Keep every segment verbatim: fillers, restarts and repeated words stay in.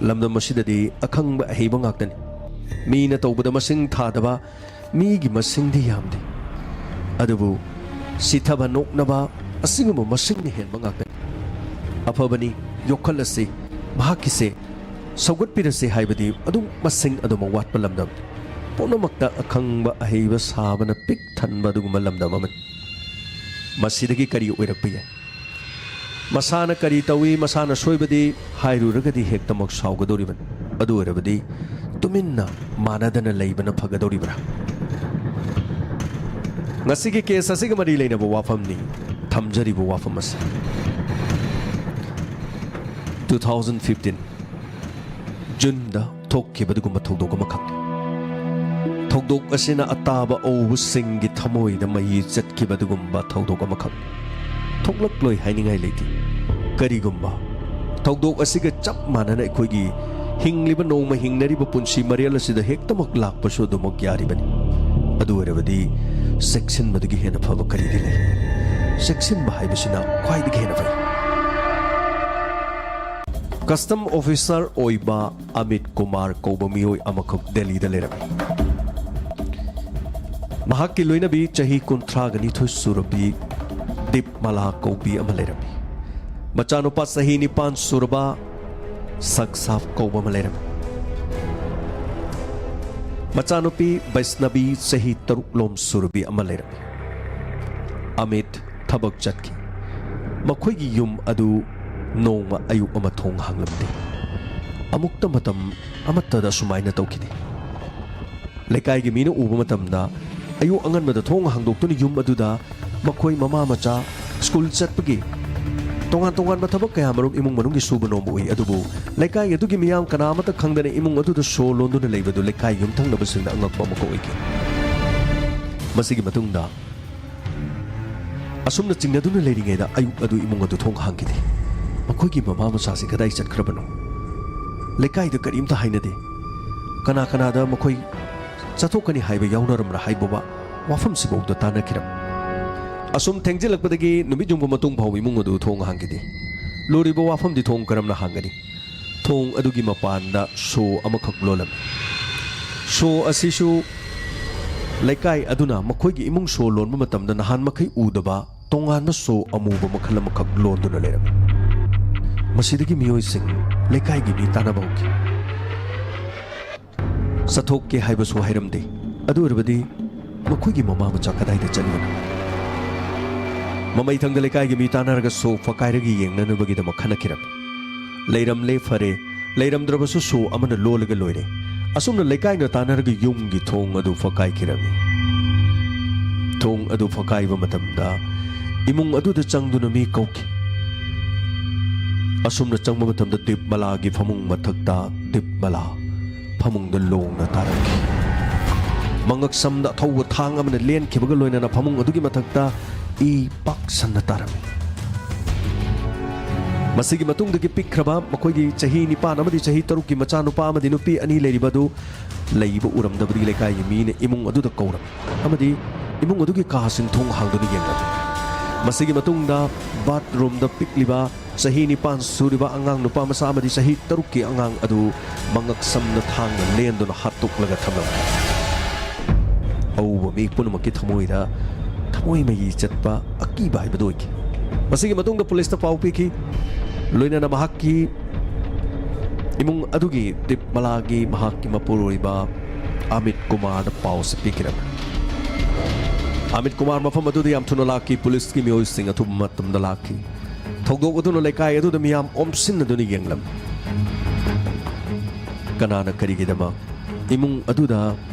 ꯂꯝꯗꯝ ꯑꯁꯤꯗꯗꯤ ꯑꯈꯪꯕ ꯑꯍꯩꯕ ꯉꯥꯛꯇꯅꯤ꯫ ꯃꯤꯅ ꯇꯧꯕꯗ ꯃꯁꯤꯡ ꯊꯥꯗꯕ ꯃꯤꯒꯤ ꯃꯁꯤꯡꯗꯤ ꯌꯥꯝꯗꯦ꯫ ꯑꯗꯨꯕꯨ ꯁꯤꯊꯕ ꯅꯣꯛꯅꯕ ꯑꯁꯤꯒꯨꯝꯕ ꯃꯁꯤꯡꯅ ꯍꯦꯟꯕ ꯉꯥꯛꯇꯅꯤ꯫ ꯑꯐꯕꯅꯤ, ꯌꯣꯛꯈꯠꯂꯁꯤ, ꯃꯍꯥꯛꯀꯤꯁꯦ ꯁꯧꯒꯠꯄꯤꯔꯁꯤ ꯍꯥꯏꯕꯗꯤ ꯑꯗꯨꯝ ꯃꯁꯤꯡ ꯑꯗꯨꯃꯛ ꯋꯥꯠꯄ ꯂꯝꯗꯝꯅꯤ꯫ ꯄꯨꯝꯅꯃꯛꯇ ꯑꯈꯪꯕ ꯑꯍꯩꯕ ꯁꯥꯕꯅ ꯄꯤꯛ ꯊꯟꯕ ꯑꯗꯨꯒꯨꯝꯕ ꯂꯝꯗꯝ ꯑꯃꯅꯤ꯫ ꯃꯁꯤꯗꯒꯤ ꯀꯔꯤ ꯑꯣꯏꯔꯛꯄ ꯌꯥꯏ? ꯃꯁꯥꯅ ꯀꯔꯤ ꯇꯧꯏ, ꯃꯁꯥꯅ ꯁꯣꯏꯕꯗꯤ ꯍꯥꯏꯔꯨꯔꯒꯗꯤ ꯍꯦꯛꯇꯃꯛ ꯁꯥꯎꯒꯗꯧꯔꯤꯕꯅꯤ꯫ ꯑꯗꯨ ꯑꯣꯏꯔꯕꯗꯤ ꯇꯨꯃꯤꯟꯅ ꯃꯥꯟꯅꯗꯅ ꯂꯩꯕꯅ ꯐꯒꯗꯧꯔꯤꯕ꯭ꯔꯥ? ꯉꯁꯤꯒꯤ ꯀꯦꯁ ꯑꯁꯤꯒ ꯃꯔꯤ ꯂꯩꯅꯕ ꯋꯥꯐꯝꯅꯤ ꯊꯝꯖꯔꯤꯕ ꯋꯥꯐꯝ ꯑꯁꯤ꯫ Two thousand fifteen June ꯗ ꯊꯣꯛꯈꯤꯕ ꯑꯗꯨꯒꯨꯝꯕ ꯊꯧꯗꯣꯛ ꯑꯃꯈꯛꯅꯤ꯫ ꯊꯧꯗꯣꯛ ꯑꯁꯤꯅ ꯑꯇꯥꯕ ꯑꯎꯕꯁꯤꯡꯒꯤ ꯊꯃꯣꯏꯗ ꯃꯩ ꯆꯠꯈꯤꯕ ꯑꯗꯨꯒꯨꯝꯕ ꯊꯧꯗꯣꯛ ꯑꯃꯈꯛꯅꯤ꯫ ꯊꯣꯛꯂꯛꯂꯣꯏ ꯍꯥꯏꯅꯤꯡꯉꯥꯏ ꯂꯩꯇꯦ꯫ ꯀꯔꯤꯒꯨꯝꯕ ꯊꯧꯗꯣꯛ ꯑꯁꯤꯒ ꯆꯞ ꯃꯥꯟꯅꯅ ꯑꯩꯈꯣꯏꯒꯤ ꯍꯤꯡꯂꯤꯕ ꯅꯣꯡꯃ ꯍꯤꯡꯅꯔꯤꯕ ꯄꯨꯟꯁꯤ ꯃꯔꯦꯜ ꯑꯁꯤꯗ ꯍꯦꯛꯇꯃꯛ ꯂꯥꯛꯄꯁꯨ ꯑꯗꯨꯃꯛ ꯌꯥꯔꯤꯕꯅꯤ꯫ ꯑꯗꯨ ꯑꯣꯏꯔꯕꯗꯤ ꯆꯦꯛꯁꯤꯟꯕꯗꯒꯤ ꯍꯦꯟꯅ ꯐꯕ ꯀꯔꯤꯗꯤ ꯂꯩ? ꯆꯦꯛꯁꯤꯟꯕ ꯍꯥꯏꯕꯁꯤꯅ ꯈ꯭ꯋꯥꯏꯗꯒꯤ ꯍꯦꯟꯅ ꯐꯩ꯫ ꯀꯁꯇꯝ ꯑꯣꯐꯤꯁꯥꯔ ꯑꯣꯏꯕ ꯑꯃꯤꯠ ꯀꯨꯃꯥꯔ ꯀꯧꯕ ꯃꯤꯑꯣꯏ ꯑꯃꯈꯛ ꯗꯦꯜꯂꯤꯗ ꯂꯩꯔꯝꯃꯤ꯫ ꯃꯍꯥꯛꯀꯤ ꯂꯣꯏꯅꯕꯤ ꯆꯍꯤ ꯀꯨꯟꯊ꯭ꯔꯥꯒ ꯅꯤꯊꯣꯏ ꯁꯨꯔꯕꯤ ꯗꯤꯞꯃꯥꯂꯥ ꯀꯧꯕꯤ ꯑꯃ ꯂꯩꯔꯝꯃꯤ꯫ ꯃꯆꯥꯅꯨꯄꯥ ꯆꯍꯤ ꯅꯤꯄꯥꯟ ꯁꯨꯔꯕ ꯁꯛꯁꯥꯞ ꯀꯧꯕ ꯑꯃ ꯂꯩꯔꯝꯃꯤ꯫ ꯃꯆꯥꯅꯨꯄꯤ ꯕꯩꯁꯅꯕꯤ ꯆꯍꯤ ꯇꯔꯨꯛ ꯂꯣꯝ ꯁꯨꯔꯕꯤ ꯑꯃ ꯂꯩꯔꯝꯃꯤ꯫ ꯑꯃꯤꯠ ꯊꯕꯛ ꯆꯠꯈꯤ꯫ ꯃꯈꯣꯏꯒꯤ ꯌꯨꯝ ꯑꯗꯨ ꯅꯣꯡꯃ ꯑꯌꯨꯛ ꯑꯃ ꯊꯣꯡ ꯍꯥꯡꯂꯝꯗꯦ꯫ ꯑꯃꯨꯛꯇ ꯃꯇꯝ ꯑꯃꯠꯇꯗ ꯑꯁꯨꯃꯥꯏꯅ ꯇꯧꯈꯤꯗꯦ꯫ ꯂꯩꯀꯥꯏꯒꯤ ꯃꯤꯅ ꯎꯕ ꯃꯇꯝꯗ ꯑꯌꯨꯛ ꯑꯉꯟꯕꯗ ꯊꯣꯡ ꯍꯥꯡꯗꯣꯛꯇꯨꯅ ꯌꯨꯝ ꯑꯗꯨꯗ ꯃꯈꯣꯏ ꯃꯃꯥ ꯃꯆꯥ ꯁ꯭ꯀꯨꯜ ꯆꯠꯄꯒꯤ ꯇꯣꯉꯥꯟ ꯇꯣꯉꯥꯟꯕ ꯊꯕꯛ ꯀꯌꯥ ꯃꯔꯨꯝ ꯏꯃꯨꯡ ꯃꯅꯨꯡꯒꯤ ꯁꯨꯕ ꯅꯣꯝꯕ ꯎꯏ꯫ ꯑꯗꯨꯕꯨ ꯂꯩꯀꯥꯏ ꯑꯗꯨꯒꯤ ꯃꯤꯌꯥꯝ ꯀꯅꯥ ꯑꯃꯠꯇ ꯈꯪꯗꯅ ꯏꯃꯨꯡ ꯑꯗꯨꯗ ꯁꯣ ꯂꯣꯟꯗꯨꯅ ꯂꯩꯕꯗꯨ ꯂꯩꯀꯥꯏ ꯌꯨꯝꯊꯪꯅꯕꯁꯤꯡꯅ ꯑꯉꯛꯄ ꯑꯃ ꯑꯣꯏꯈꯤ꯫ ꯃꯁꯤꯒꯤ ꯃꯇꯨꯡꯗ ꯑꯁꯨꯝꯅ ꯆꯤꯡꯅꯗꯨꯅ ꯂꯩꯔꯤꯉꯩꯗ ꯑꯌꯨꯛ ꯑꯗꯨ ꯏꯃꯨꯡ ꯑꯗꯨ ꯊꯣꯡ ꯍꯥꯡꯈꯤꯗꯦ꯫ ꯃꯈꯣꯏꯒꯤ ꯃꯃꯥ ꯃꯆꯥꯁꯤ ꯀꯗꯥꯏ ꯆꯠꯈ꯭ꯔꯕꯅꯣ? ꯂꯩꯀꯥꯏꯗ ꯀꯔꯤꯝꯇ ꯍꯥꯏꯅꯗꯦ꯫ ꯀꯅꯥ ꯀꯅꯥꯗ ꯃꯈꯣꯏ ꯆꯠꯊꯣꯛꯀꯅꯤ ꯍꯥꯏꯕ ꯌꯥꯎꯅꯔꯝꯕ꯭ꯔꯥ ꯍꯥꯏꯕ ꯋꯥꯐꯝꯁꯤꯐꯥꯎꯗ ꯇꯥꯅꯈꯤꯔꯝꯃꯤ꯫ ꯑꯁꯨꯝ ꯊꯦꯡꯖꯤꯜꯂꯛꯄꯗꯒꯤ ꯅꯨꯃꯤꯠ ꯌꯨꯡꯕ ꯃꯇꯨꯡ ꯐꯥꯎꯕ ꯏꯃꯨꯡ ꯑꯗꯨ ꯊꯣꯡ ꯍꯥꯡꯈꯤꯗꯦ꯫ ꯂꯨꯔꯤꯕ ꯋꯥꯐꯝꯗꯤ ꯊꯣꯡ ꯀꯔꯝꯅ ꯍꯥꯡꯒꯅꯤ? ꯊꯣꯡ ꯑꯗꯨꯒꯤ ꯃꯄꯥꯟꯗ ꯁꯣ ꯑꯃꯈꯛ ꯂꯣꯜꯂꯝꯃꯤ꯫ ꯁꯣ ꯑꯁꯤꯁꯨ ꯂꯩꯀꯥꯏ ꯑꯗꯨꯅ ꯃꯈꯣꯏꯒꯤ ꯏꯃꯨꯡ ꯁꯣ ꯂꯣꯟꯕ ꯃꯇꯝꯗ ꯅꯍꯥꯟ ꯃꯈꯩ ꯎꯗꯕ ꯇꯣꯉꯥꯟꯕ ꯁꯣ ꯑꯃꯨꯕ ꯃꯈꯜ ꯑꯃꯈꯛ ꯂꯣꯟꯗꯨꯅ ꯂꯩꯔꯝꯃꯤ꯫ ꯃꯁꯤꯗꯒꯤ ꯃꯤꯑꯣꯏꯁꯤꯡ, ꯂꯩꯀꯥꯏꯒꯤ ꯃꯤ ꯇꯥꯟꯅꯕ ꯍꯧꯈꯤ꯫ ꯆꯠꯊꯣꯛꯀꯦ ꯍꯥꯏꯕꯁꯨ ꯍꯥꯏꯔꯝꯗꯦ꯫ ꯑꯗꯨ ꯑꯣꯏꯔꯕꯗꯤ ꯃꯈꯣꯏꯒꯤ ꯃꯃꯥ ꯃꯆꯥ ꯀꯗꯥꯏꯗ ꯆꯠꯂꯤꯕꯅꯣ? ꯃꯃꯩꯊꯪꯗ ꯂꯩꯀꯥꯏꯒꯤ ꯃꯤ ꯇꯥꯟꯅꯔꯒ ꯁꯣ ꯐꯛꯀꯥꯏꯔꯒ ꯌꯦꯡꯅꯅꯕꯒꯤꯗꯃꯛ ꯈꯟꯅꯈꯤꯔꯝꯃꯤ꯫ ꯂꯩꯔꯝꯂꯦ ꯐꯔꯦ, ꯂꯩꯔꯝꯗ꯭ꯔꯕꯁꯨ ꯁꯣ ꯑꯃꯅ ꯂꯣꯜꯂꯒ ꯂꯣꯏꯔꯦ꯫ ꯑꯁꯨꯝꯅ ꯂꯩꯀꯥꯏꯅ ꯇꯥꯟꯅꯔꯒ ꯌꯨꯝꯒꯤ ꯊꯣꯡ ꯑꯗꯨ ꯐꯛꯀꯥꯏꯈꯤꯔꯝꯃꯤ꯫ ꯊꯣꯡ ꯑꯗꯨ ꯐꯛꯀꯥꯏꯕ ꯃꯇꯝꯗ ꯏꯃꯨꯡ ꯑꯗꯨꯗ ꯆꯪꯗꯨꯅ ꯃꯤ ꯀꯧꯈꯤ꯫ ꯑꯁꯨꯝꯅ ꯆꯪꯕ ꯃꯇꯝꯗ ꯗꯤꯞꯃꯂꯥꯒꯤ ꯐꯃꯨꯡ ꯃꯊꯛꯇ ꯗꯤꯞꯃꯂꯥ ꯐꯃꯨꯡꯗ ꯂꯣꯡꯅ ꯇꯥꯔꯝꯈꯤ꯫ ꯃꯉꯛ ꯁꯝꯗ ꯑꯊꯧꯕ ꯊꯥꯡ ꯑꯃꯅ ꯂꯦꯟꯈꯤꯕꯒ ꯂꯣꯏꯅꯅ ꯐꯃꯨꯡ ꯑꯗꯨꯒꯤ ꯃꯊꯛꯇ ꯏ ꯄꯥꯛ ꯁꯟꯅ ꯇꯥꯔꯝꯃꯤ꯫ ꯃꯁꯤꯒꯤ ꯃꯇꯨꯡꯗꯒꯤ ꯄꯤꯛꯈ꯭ꯔꯕ ꯃꯈꯣꯏꯒꯤ ꯆꯍꯤ ꯅꯤꯄꯥꯟ ꯑꯃꯗꯤ ꯆꯍꯤ ꯇꯔꯨꯛꯀꯤ ꯃꯆꯥꯅꯨꯄꯥ ꯑꯃꯗꯤ ꯅꯨꯄꯤ ꯑꯅꯤ ꯂꯩꯔꯤꯕ ꯑꯗꯨ ꯂꯩꯕ ꯎꯔꯝꯗꯕꯗꯒꯤ ꯂꯩꯀꯥꯏꯒꯤ ꯃꯤꯅ ꯏꯃꯨꯡ ꯑꯗꯨꯗ ꯀꯧꯔꯝꯃꯤ ꯑꯃꯗꯤ ꯏꯃꯨꯡ ꯑꯗꯨꯒꯤ ꯀꯥꯁꯤꯡ ꯊꯣꯡ ꯍꯥꯡꯗꯨꯅ ꯌꯦꯡꯂꯝꯃꯤ꯫ ꯃꯁꯤꯒꯤ ꯃꯇꯨꯡꯗ ꯕꯥꯠꯔꯨꯝꯗ ꯄꯤꯛꯂꯤꯕ ꯆꯍꯤ ꯅꯤꯄꯥꯟ ꯁꯨꯔꯤꯕ ꯑꯉꯥꯡ ꯅꯨꯄꯥ ꯃꯆꯥ ꯑꯃꯗꯤ ꯆꯍꯤ ꯇꯔꯨꯛꯀꯤ ꯑꯉꯥꯡ ꯑꯗꯨ ꯃꯉꯛ ꯁꯝꯅ ꯊꯥꯡꯅ ꯂꯦꯟꯗꯨꯅ ꯍꯥꯠꯇꯣꯛꯂꯒ ꯊꯝꯂꯝꯃꯤ꯫ ꯑꯎꯕ ꯃꯤ ꯄꯨꯝꯅꯃꯛꯀꯤ ꯊꯃꯣꯏꯗ ꯊꯃꯣꯏ ꯃꯍꯤ ꯆꯠꯄ ꯑꯀꯤꯕ ꯍꯥꯏꯕꯗꯨ ꯑꯣꯏꯈꯤ꯫ ꯃꯁꯤꯒꯤ ꯃꯇꯨꯡꯗ ꯄꯨꯂꯤꯁꯇ ꯄꯥꯎ ꯄꯤꯈꯤ꯫ ꯂꯣꯏꯅꯅ ꯃꯍꯥꯛꯀꯤ ꯏꯃꯨꯡ ꯑꯗꯨꯒꯤ ꯗꯤꯞꯃꯂꯥꯒꯤ ꯃꯍꯥꯛꯀꯤ ꯃꯄꯨꯔꯣꯏꯕ ꯑꯃꯤꯠ ꯀꯨꯃꯥꯔꯗ ꯄꯥꯎ ꯑꯁꯤ ꯄꯤꯈꯤꯔꯝꯃꯤ꯫ ꯑꯃꯤꯠ ꯀꯨꯃꯥꯔ ꯃꯐꯝ ꯑꯗꯨꯗ ꯌꯥꯝ ꯊꯨꯅ ꯂꯥꯛꯈꯤ꯫ ꯄꯨꯂꯤꯁꯀꯤ ꯃꯤꯑꯣꯏꯁꯤꯡ ꯑꯊꯨꯕ ꯃꯇꯝꯗ ꯂꯥꯛꯈꯤ꯫ ꯊꯧꯗꯣꯛ ꯑꯗꯨꯅ ꯂꯩꯀꯥꯏ ꯑꯗꯨꯗ ꯃꯤꯌꯥꯝ ꯑꯣꯝꯁꯤꯟꯅꯗꯨꯅ ꯌꯦꯡꯂꯝꯃꯤ꯫ ꯀꯅꯥꯅ ꯀꯔꯤꯒꯤꯗꯃꯛ ꯏꯃꯨꯡ ꯑꯗꯨꯗ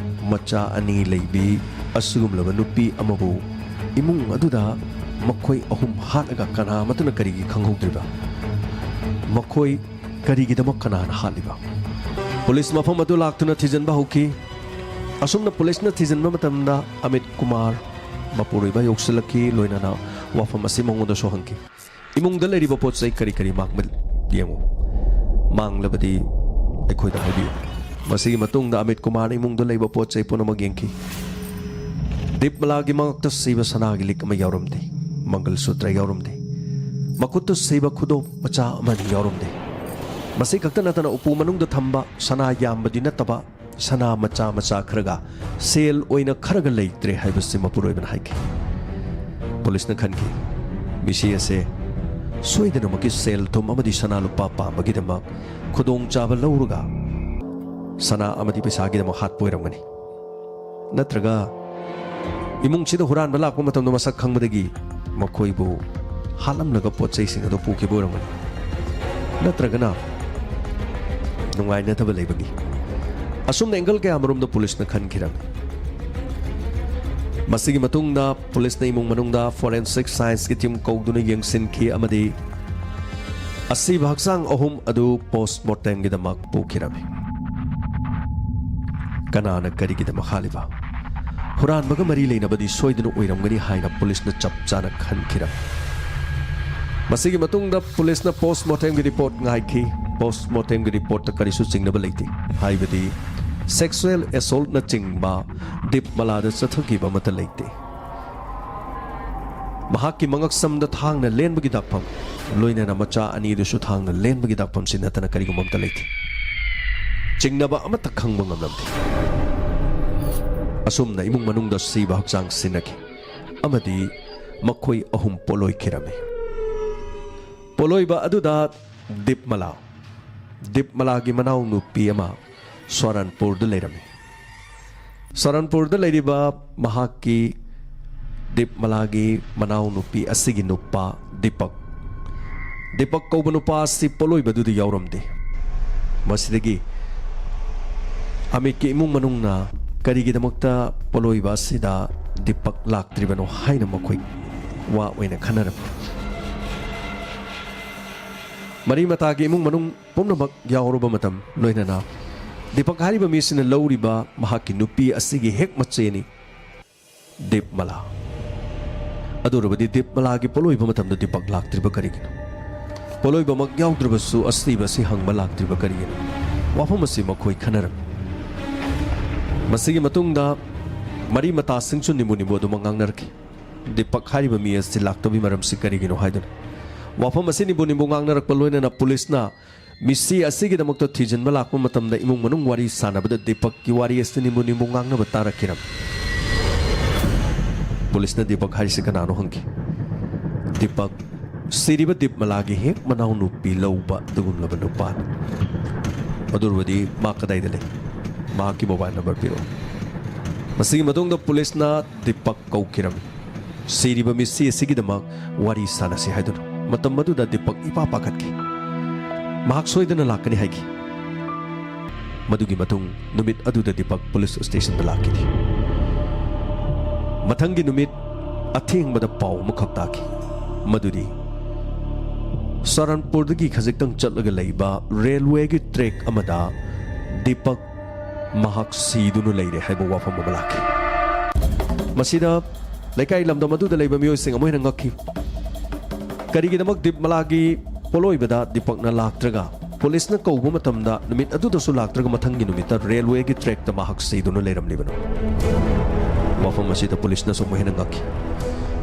ꯃꯆꯥ ꯑꯅꯤ ꯂꯩꯕꯤ ꯑꯁꯤꯒꯨꯝꯂꯕ ꯅꯨꯄꯤ ꯑꯃꯕꯨ ꯏꯃꯨꯡ ꯑꯗꯨꯗ ꯃꯈꯣꯏ ꯑꯍꯨꯝ ꯍꯥꯠꯂꯒ ꯀꯅꯥ ꯑꯃꯠꯇꯅ ꯀꯔꯤꯒꯤ ꯈꯪꯍꯧꯗ꯭ꯔꯤꯕ? ꯃꯈꯣꯏ ꯀꯔꯤꯒꯤꯗꯃꯛ ꯀꯅꯥꯅ ꯍꯥꯠꯂꯤꯕ? ꯄꯨꯂꯤꯁ ꯃꯐꯝ ꯑꯗꯨ ꯂꯥꯛꯇꯨꯅ ꯊꯤꯖꯤꯟꯕ ꯍꯧꯈꯤ꯫ ꯑꯁꯨꯝꯅ ꯄꯨꯂꯤꯁꯅ ꯊꯤꯖꯤꯟꯕ ꯃꯇꯝꯗ ꯑꯃꯤꯠ ꯀꯨꯃꯥꯔ ꯃꯄꯨꯔꯣꯏꯕ ꯌꯧꯁꯤꯜꯂꯛꯈꯤ꯫ ꯂꯣꯏꯅꯅ ꯋꯥꯐꯝ ꯑꯁꯤ ꯃꯉꯣꯟꯗꯁꯨ ꯍꯪꯈꯤ꯫ "ꯏꯃꯨꯡꯗ ꯂꯩꯔꯤꯕ ꯄꯣꯠ ꯆꯩ ꯀꯔꯤ ꯀꯔꯤ ꯃꯥꯡꯕ ꯌꯦꯡꯉꯨ꯫ ꯃꯥꯡꯂꯕꯗꯤ ꯑꯩꯈꯣꯏꯗ ꯍꯥꯏꯕꯤꯌꯨ꯫" ꯃꯁꯤꯒꯤ ꯃꯇꯨꯡꯗ ꯑꯃꯤꯠ ꯀꯨꯃꯥꯔꯅ ꯏꯃꯨꯡꯗ ꯂꯩꯕ ꯄꯣꯠ ꯆꯩ ꯄꯨꯝꯅꯃꯛ ꯌꯦꯡꯈꯤ꯫ ꯗꯤꯞꯃꯂꯥꯒꯤ ꯃꯉꯛꯇ ꯁꯤꯕ ꯁꯅꯥꯒꯤ ꯂꯤꯛ ꯑꯃ ꯌꯥꯎꯔꯝꯗꯦ꯫ ꯃꯪꯒꯜ ꯁꯨꯇ꯭ꯔ ꯌꯥꯎꯔꯝꯗꯦ꯫ ꯃꯈꯨꯠꯇ ꯁꯤꯕ ꯈꯨꯗꯣꯞ ꯃꯆꯥ ꯑꯃꯅꯤ ꯌꯥꯎꯔꯝꯗꯦ꯫ ꯃꯁꯤ ꯈꯛꯇ ꯅꯠꯇꯅ ꯎꯄꯨ ꯃꯅꯨꯡꯗ ꯊꯝꯕ ꯁꯅꯥ ꯌꯥꯝꯕꯗꯤ ꯅꯠꯇꯕ ꯁꯅꯥ ꯃꯆꯥ ꯃꯆꯥ ꯈꯔꯒ ꯁꯦꯜ ꯑꯣꯏꯅ ꯈꯔꯒ ꯂꯩꯇ꯭ꯔꯦ ꯍꯥꯏꯕꯁꯤ ꯃꯄꯨꯔꯣꯏꯕꯅ ꯍꯥꯏꯈꯤ꯫ ꯄꯨꯂꯤꯁꯅ ꯈꯟꯈꯤ, ꯃꯤꯁꯤ ꯑꯁꯦ ꯁꯣꯏꯗꯅꯃꯛꯀꯤ ꯁꯦꯜ ꯊꯨꯝ ꯑꯃꯗꯤ ꯁꯅꯥ ꯂꯨꯄꯥ ꯄꯥꯝꯕꯒꯤꯗꯃꯛ ꯈꯨꯗꯣꯡꯆꯥꯕ ꯂꯧꯔꯒ ꯁꯅꯥ ꯑꯃꯗꯤ ꯄꯩꯁꯥꯒꯤꯗꯃꯛ ꯍꯥꯠꯄ ꯑꯣꯏꯔꯝꯒꯅꯤ꯫ ꯅꯠꯇ꯭ꯔꯒ ꯏꯃꯨꯡꯁꯤꯗ ꯍꯨꯔꯥꯟꯕ ꯂꯥꯛꯄ ꯃꯇꯝꯗ ꯃꯁꯛ ꯈꯪꯕꯗꯒꯤ ꯃꯈꯣꯏꯕꯨ ꯍꯥꯠꯂꯝꯂꯒ ꯄꯣꯠ ꯆꯩꯁꯤꯡ ꯑꯗꯨ ꯄꯨꯈꯤꯕ ꯑꯣꯏꯔꯝꯒꯅꯤ꯫ ꯅꯠꯇ꯭ꯔꯒꯅ ꯅꯨꯡꯉꯥꯏꯅꯗꯕ ꯂꯩꯕꯒꯤ꯫ ꯑꯁꯨꯝꯅ ꯑꯦꯡꯒꯜ ꯀꯌꯥꯃꯔꯣꯝꯗ ꯄꯨꯂꯤꯁꯅ ꯈꯟꯈꯤꯔꯝꯃꯤ꯫ ꯃꯁꯤꯒꯤ ꯃꯇꯨꯡꯗ ꯄꯨꯂꯤꯁꯅ ꯏꯃꯨꯡ ꯃꯅꯨꯡꯗ forensic scienceꯀꯤ team ꯀꯧꯗꯨꯅ ꯌꯦꯡꯁꯤꯟꯈꯤ ꯑꯃꯗꯤ ꯑꯁꯤꯕ ꯍꯛꯆꯥꯡ ꯑꯍꯨꯝ ꯑꯗꯨ postmortemꯒꯤꯗꯃꯛ ꯄꯨꯈꯤꯔꯝꯃꯤ꯫ ꯀꯅꯥꯅ ꯀꯔꯤꯒꯤꯗꯃꯛ ꯍꯥꯠꯂꯤꯕ? ꯍꯨꯔꯥꯟꯕꯒ ꯃꯔꯤ ꯂꯩꯅꯕꯗꯤ ꯁꯣꯏꯗꯅ ꯑꯣꯏꯔꯝꯒꯅꯤ ꯍꯥꯏꯅ ꯄꯨꯂꯤꯁꯅ ꯆꯞ ꯆꯥꯅ ꯈꯟꯈꯤꯔꯝꯃꯤ꯫ ꯃꯁꯤꯒꯤ ꯃꯇꯨꯡꯗ ꯄꯨꯂꯤꯁꯅ postmortemꯒꯤ report ꯉꯥꯏꯈꯤ꯫ Postmortemꯒꯤ reportꯇ ꯀꯔꯤꯁꯨ ꯆꯤꯡꯅꯕ ꯂꯩꯇꯦ, ꯍꯥꯏꯕꯗꯤ sexual assaultꯅꯆꯤꯡꯕ ꯗꯤꯞꯃꯂꯥꯗ ꯆꯠꯊꯈꯤꯕ ꯑꯃꯠꯇ ꯂꯩꯇꯦ꯫ ꯃꯍꯥꯛꯀꯤ ꯃꯉꯛꯁꯝꯗ ꯊꯥꯡꯅ ꯂꯦꯟꯕꯒꯤ ꯗꯥꯛꯐꯝ, ꯂꯣꯏꯅꯅ ꯃꯆꯥ ꯑꯅꯤꯗꯨꯁꯨ ꯊꯥꯡꯅ ꯂꯦꯟꯕꯒꯤ ꯗꯥꯛꯐꯝꯁꯤ ꯅꯠꯇꯅ ꯀꯔꯤꯒꯨꯝꯕ ꯑꯃꯠꯇ ꯂꯩꯇꯦ꯫ ꯆꯤꯡꯅꯕ ꯑꯃꯠꯇ ꯈꯪꯕ ꯉꯝꯂꯝꯗꯦ꯫ ꯑꯁꯨꯝꯅ ꯏꯃꯨꯡ ꯃꯅꯨꯡꯗ ꯁꯤꯕ ꯍꯛꯆꯥꯡ ꯁꯤꯟꯅꯈꯤ ꯑꯃꯗꯤ ꯃꯈꯣꯏ ꯑꯍꯨꯝ ꯄꯣꯠꯂꯣꯏꯈꯤꯔꯝꯃꯤ꯫ ꯄꯣꯠꯂꯣꯏꯕ ꯑꯗꯨꯗ ꯗꯤꯞꯃꯂꯥ, ꯗꯤꯞꯃꯂꯥꯒꯤ ꯃꯅꯥꯎꯅꯨꯄꯤ ꯑꯃ ꯁꯣꯔꯟꯄꯨꯔꯗ ꯂꯩꯔꯝꯃꯤ꯫ ꯁꯣꯔꯟꯄꯨꯔꯗ ꯂꯩꯔꯤꯕ ꯃꯍꯥꯛꯀꯤ ꯗꯤꯞꯃꯂꯥꯒꯤ ꯃꯅꯥꯎꯅꯨꯄꯤ ꯑꯁꯤꯒꯤ ꯅꯨꯄꯥ ꯗꯤꯄꯛ, ꯗꯤꯄꯛ ꯀꯧꯕ ꯅꯨꯄꯥ ꯑꯁꯤ ꯄꯣꯠꯂꯣꯏꯕꯗꯨꯗ ꯌꯥꯎꯔꯝꯗꯦ꯫ ꯃꯁꯤꯗꯒꯤ ꯑꯃꯤꯠꯀꯤ ꯏꯃꯨꯡ ꯃꯅꯨꯡꯅ ꯀꯔꯤꯒꯤꯗꯃꯛꯇ ꯄꯣꯠꯂꯣꯏꯕ ꯑꯁꯤꯗ ꯗꯤꯄꯛ ꯂꯥꯛꯇ꯭ꯔꯤꯕꯅꯣ ꯍꯥꯏꯅ ꯃꯈꯣꯏ ꯋꯥ ꯑꯣꯏꯅ ꯈꯟꯅꯔꯝꯃꯤ꯫ ꯃꯔꯤ ꯃꯇꯥꯒꯤ ꯏꯃꯨꯡ ꯃꯅꯨꯡ ꯄꯨꯝꯅꯃꯛ ꯌꯥꯎꯔꯕ ꯃꯇꯝ, ꯂꯣꯏꯅꯅ ꯗꯤꯄꯛ ꯍꯥꯏꯔꯤꯕ ꯃꯤꯁꯤꯅ ꯂꯧꯔꯤꯕ ꯃꯍꯥꯛꯀꯤ ꯅꯨꯄꯤ ꯑꯁꯤꯒꯤ ꯍꯦꯛ ꯃꯆꯦꯅꯤ ꯗꯤꯞꯃꯂꯥ꯫ ꯑꯗꯨ ꯑꯣꯏꯔꯕꯗꯤ ꯗꯤꯞꯃꯂꯥꯒꯤ ꯄꯣꯠꯂꯣꯏꯕ ꯃꯇꯝꯗ ꯗꯤꯄꯛ ꯂꯥꯛꯇ꯭ꯔꯤꯕ ꯀꯔꯤꯒꯤꯅꯣ? ꯄꯣꯠꯂꯣꯏꯕꯃꯛ ꯌꯥꯎꯗ꯭ꯔꯕꯁꯨ ꯑꯁꯤꯕ ꯑꯁꯤ ꯍꯪꯕ ꯂꯥꯛꯇ꯭ꯔꯤꯕ ꯀꯔꯤꯒꯤꯅꯣ? ꯋꯥꯐꯝ ꯑꯁꯤ ꯃꯈꯣꯏ ꯈꯟꯅꯔꯝꯃꯤ꯫ ꯃꯁꯤꯒꯤ ꯃꯇꯨꯡꯗ ꯃꯔꯤ ꯃꯇꯥꯁꯤꯡꯁꯨ ꯅꯤꯝꯕꯨ ꯅꯤꯝꯕꯨ ꯑꯗꯨꯃꯛ ꯉꯥꯡꯅꯔꯛꯈꯤ꯫ ꯗꯤꯄꯛ ꯍꯥꯏꯔꯤꯕ ꯃꯤ ꯑꯁꯤ ꯂꯥꯛꯇꯕꯒꯤ ꯃꯔꯝꯁꯤ ꯀꯔꯤꯒꯤꯅꯣ ꯍꯥꯏꯗꯨꯅ꯫ ꯋꯥꯐꯝ ꯑꯁꯤ ꯅꯤꯝꯕꯨ ꯅꯤꯝꯕꯨ ꯉꯥꯡꯅꯔꯛꯄ ꯂꯣꯏꯅꯅ ꯄꯨꯂꯤꯁꯅ ꯃꯤꯁꯤ ꯑꯁꯤꯒꯤꯗꯃꯛꯇ ꯊꯤꯖꯤꯟꯕ ꯂꯥꯛꯄ ꯃꯇꯝꯗ ꯏꯃꯨꯡ ꯃꯅꯨꯡ ꯋꯥꯔꯤ ꯁꯥꯟꯅꯕꯗ ꯗꯤꯄꯛꯀꯤ ꯋꯥꯔꯤ ꯑꯁꯤ ꯅꯤꯝꯕꯨ ꯅꯤꯝꯕꯨ ꯉꯥꯡꯅꯕ ꯇꯥꯔꯛꯈꯤꯔꯝꯃꯤ꯫ ꯄꯨꯂꯤꯁꯅ ꯗꯤꯄꯛ ꯍꯥꯏꯔꯤꯁꯤ ꯀꯅꯥꯅꯣ ꯍꯪꯈꯤ꯫ ꯗꯤꯄꯛ, ꯁꯤꯔꯤꯕ ꯗꯤꯞꯃꯂꯥꯒꯤ ꯍꯦꯛ ꯃꯅꯥꯎꯅꯨꯄꯤ ꯂꯧꯕ ꯑꯗꯨꯒꯨꯝꯂꯕ ꯅꯨꯄꯥꯅꯤ꯫ ꯑꯗꯨ ꯑꯣꯏꯔꯕꯗꯤ ꯃꯥ ꯀꯗꯥꯏꯗ ꯂꯩ? ꯃꯍꯥꯛꯀꯤ ꯃꯣꯕꯥꯏꯜ ꯅꯝꯕꯔ ꯄꯤꯔꯛꯎ꯫ ꯃꯁꯤꯒꯤ ꯃꯇꯨꯡꯗ ꯄꯨꯂꯤꯁꯅ ꯗꯤꯄꯛ ꯀꯧꯈꯤꯔꯝꯃꯤ꯫ ꯁꯤꯔꯤꯕ ꯃꯤꯁꯤ ꯑꯁꯤꯒꯤꯗꯃꯛ ꯋꯥꯔꯤ ꯁꯥꯟꯅꯁꯤ ꯍꯥꯏꯗꯨꯅ꯫ ꯃꯇꯝ ꯑꯗꯨꯗ ꯗꯤꯄꯛ ꯏꯄꯥ ꯄꯥꯈꯠꯈꯤ꯫ ꯃꯍꯥꯛ ꯁꯣꯏꯗꯅ ꯂꯥꯛꯀꯅꯤ ꯍꯥꯏꯈꯤ꯫ ꯃꯗꯨꯒꯤ ꯃꯇꯨꯡ ꯅꯨꯃꯤꯠ ꯑꯗꯨꯗ ꯗꯤꯄꯛ ꯄꯨꯂꯤꯁ ꯁ꯭ꯇꯦꯁꯟꯗ ꯂꯥꯛꯈꯤꯗꯦ꯫ ꯃꯊꯪꯒꯤ ꯅꯨꯃꯤꯠ ꯑꯊꯦꯡꯕꯗ ꯄꯥꯎ ꯑꯃꯈꯛ ꯇꯥꯈꯤ, ꯃꯗꯨꯗꯤ ꯁꯔꯟꯄꯨꯔꯗꯒꯤ ꯈꯖꯤꯛꯇꯪ ꯆꯠꯂꯒ ꯂꯩꯕ ꯔꯦꯜꯋꯦꯒꯤ ꯇ꯭ꯔꯦꯛ ꯑꯃꯗ ꯗꯤꯄꯛ ꯃꯍꯥꯛ ꯁꯤꯗꯨꯅ ꯂꯩꯔꯦ ꯍꯥꯏꯕ ꯋꯥꯐꯝ ꯑꯃ ꯂꯥꯛꯈꯤ꯫ ꯃꯁꯤꯗ ꯂꯩꯀꯥꯏ ꯂꯝꯗꯝ ꯑꯗꯨꯗ ꯂꯩꯕ ꯃꯤꯑꯣꯏꯁꯤꯡ ꯑꯃꯨꯛ ꯍꯦꯟꯅ ꯉꯛꯈꯤ꯫ ꯀꯔꯤꯒꯤꯗꯃꯛ ꯗꯤꯞꯃꯂꯥꯒꯤ ꯄꯣꯠꯂꯣꯏꯕꯗ ꯗꯤꯄꯛꯅ ꯂꯥꯛꯇ꯭ꯔꯒ, ꯄꯨꯂꯤꯁꯅ ꯀꯧꯕ ꯃꯇꯝꯗ ꯅꯨꯃꯤꯠ ꯑꯗꯨꯗꯁꯨ ꯂꯥꯛꯇ꯭ꯔꯒ, ꯃꯊꯪꯒꯤ ꯅꯨꯃꯤꯠꯇ ꯔꯦꯜꯋꯦꯒꯤ ꯇ꯭ꯔꯦꯛꯇ ꯃꯍꯥꯛ ꯁꯤꯗꯨꯅ ꯂꯩꯔꯝꯂꯤꯕꯅꯣ? ꯋꯥꯐꯝ ꯑꯁꯤꯗ ꯄꯨꯂꯤꯁꯅꯁꯨ ꯑꯃꯨꯛ ꯍꯦꯟꯅ ꯉꯛꯈꯤ꯫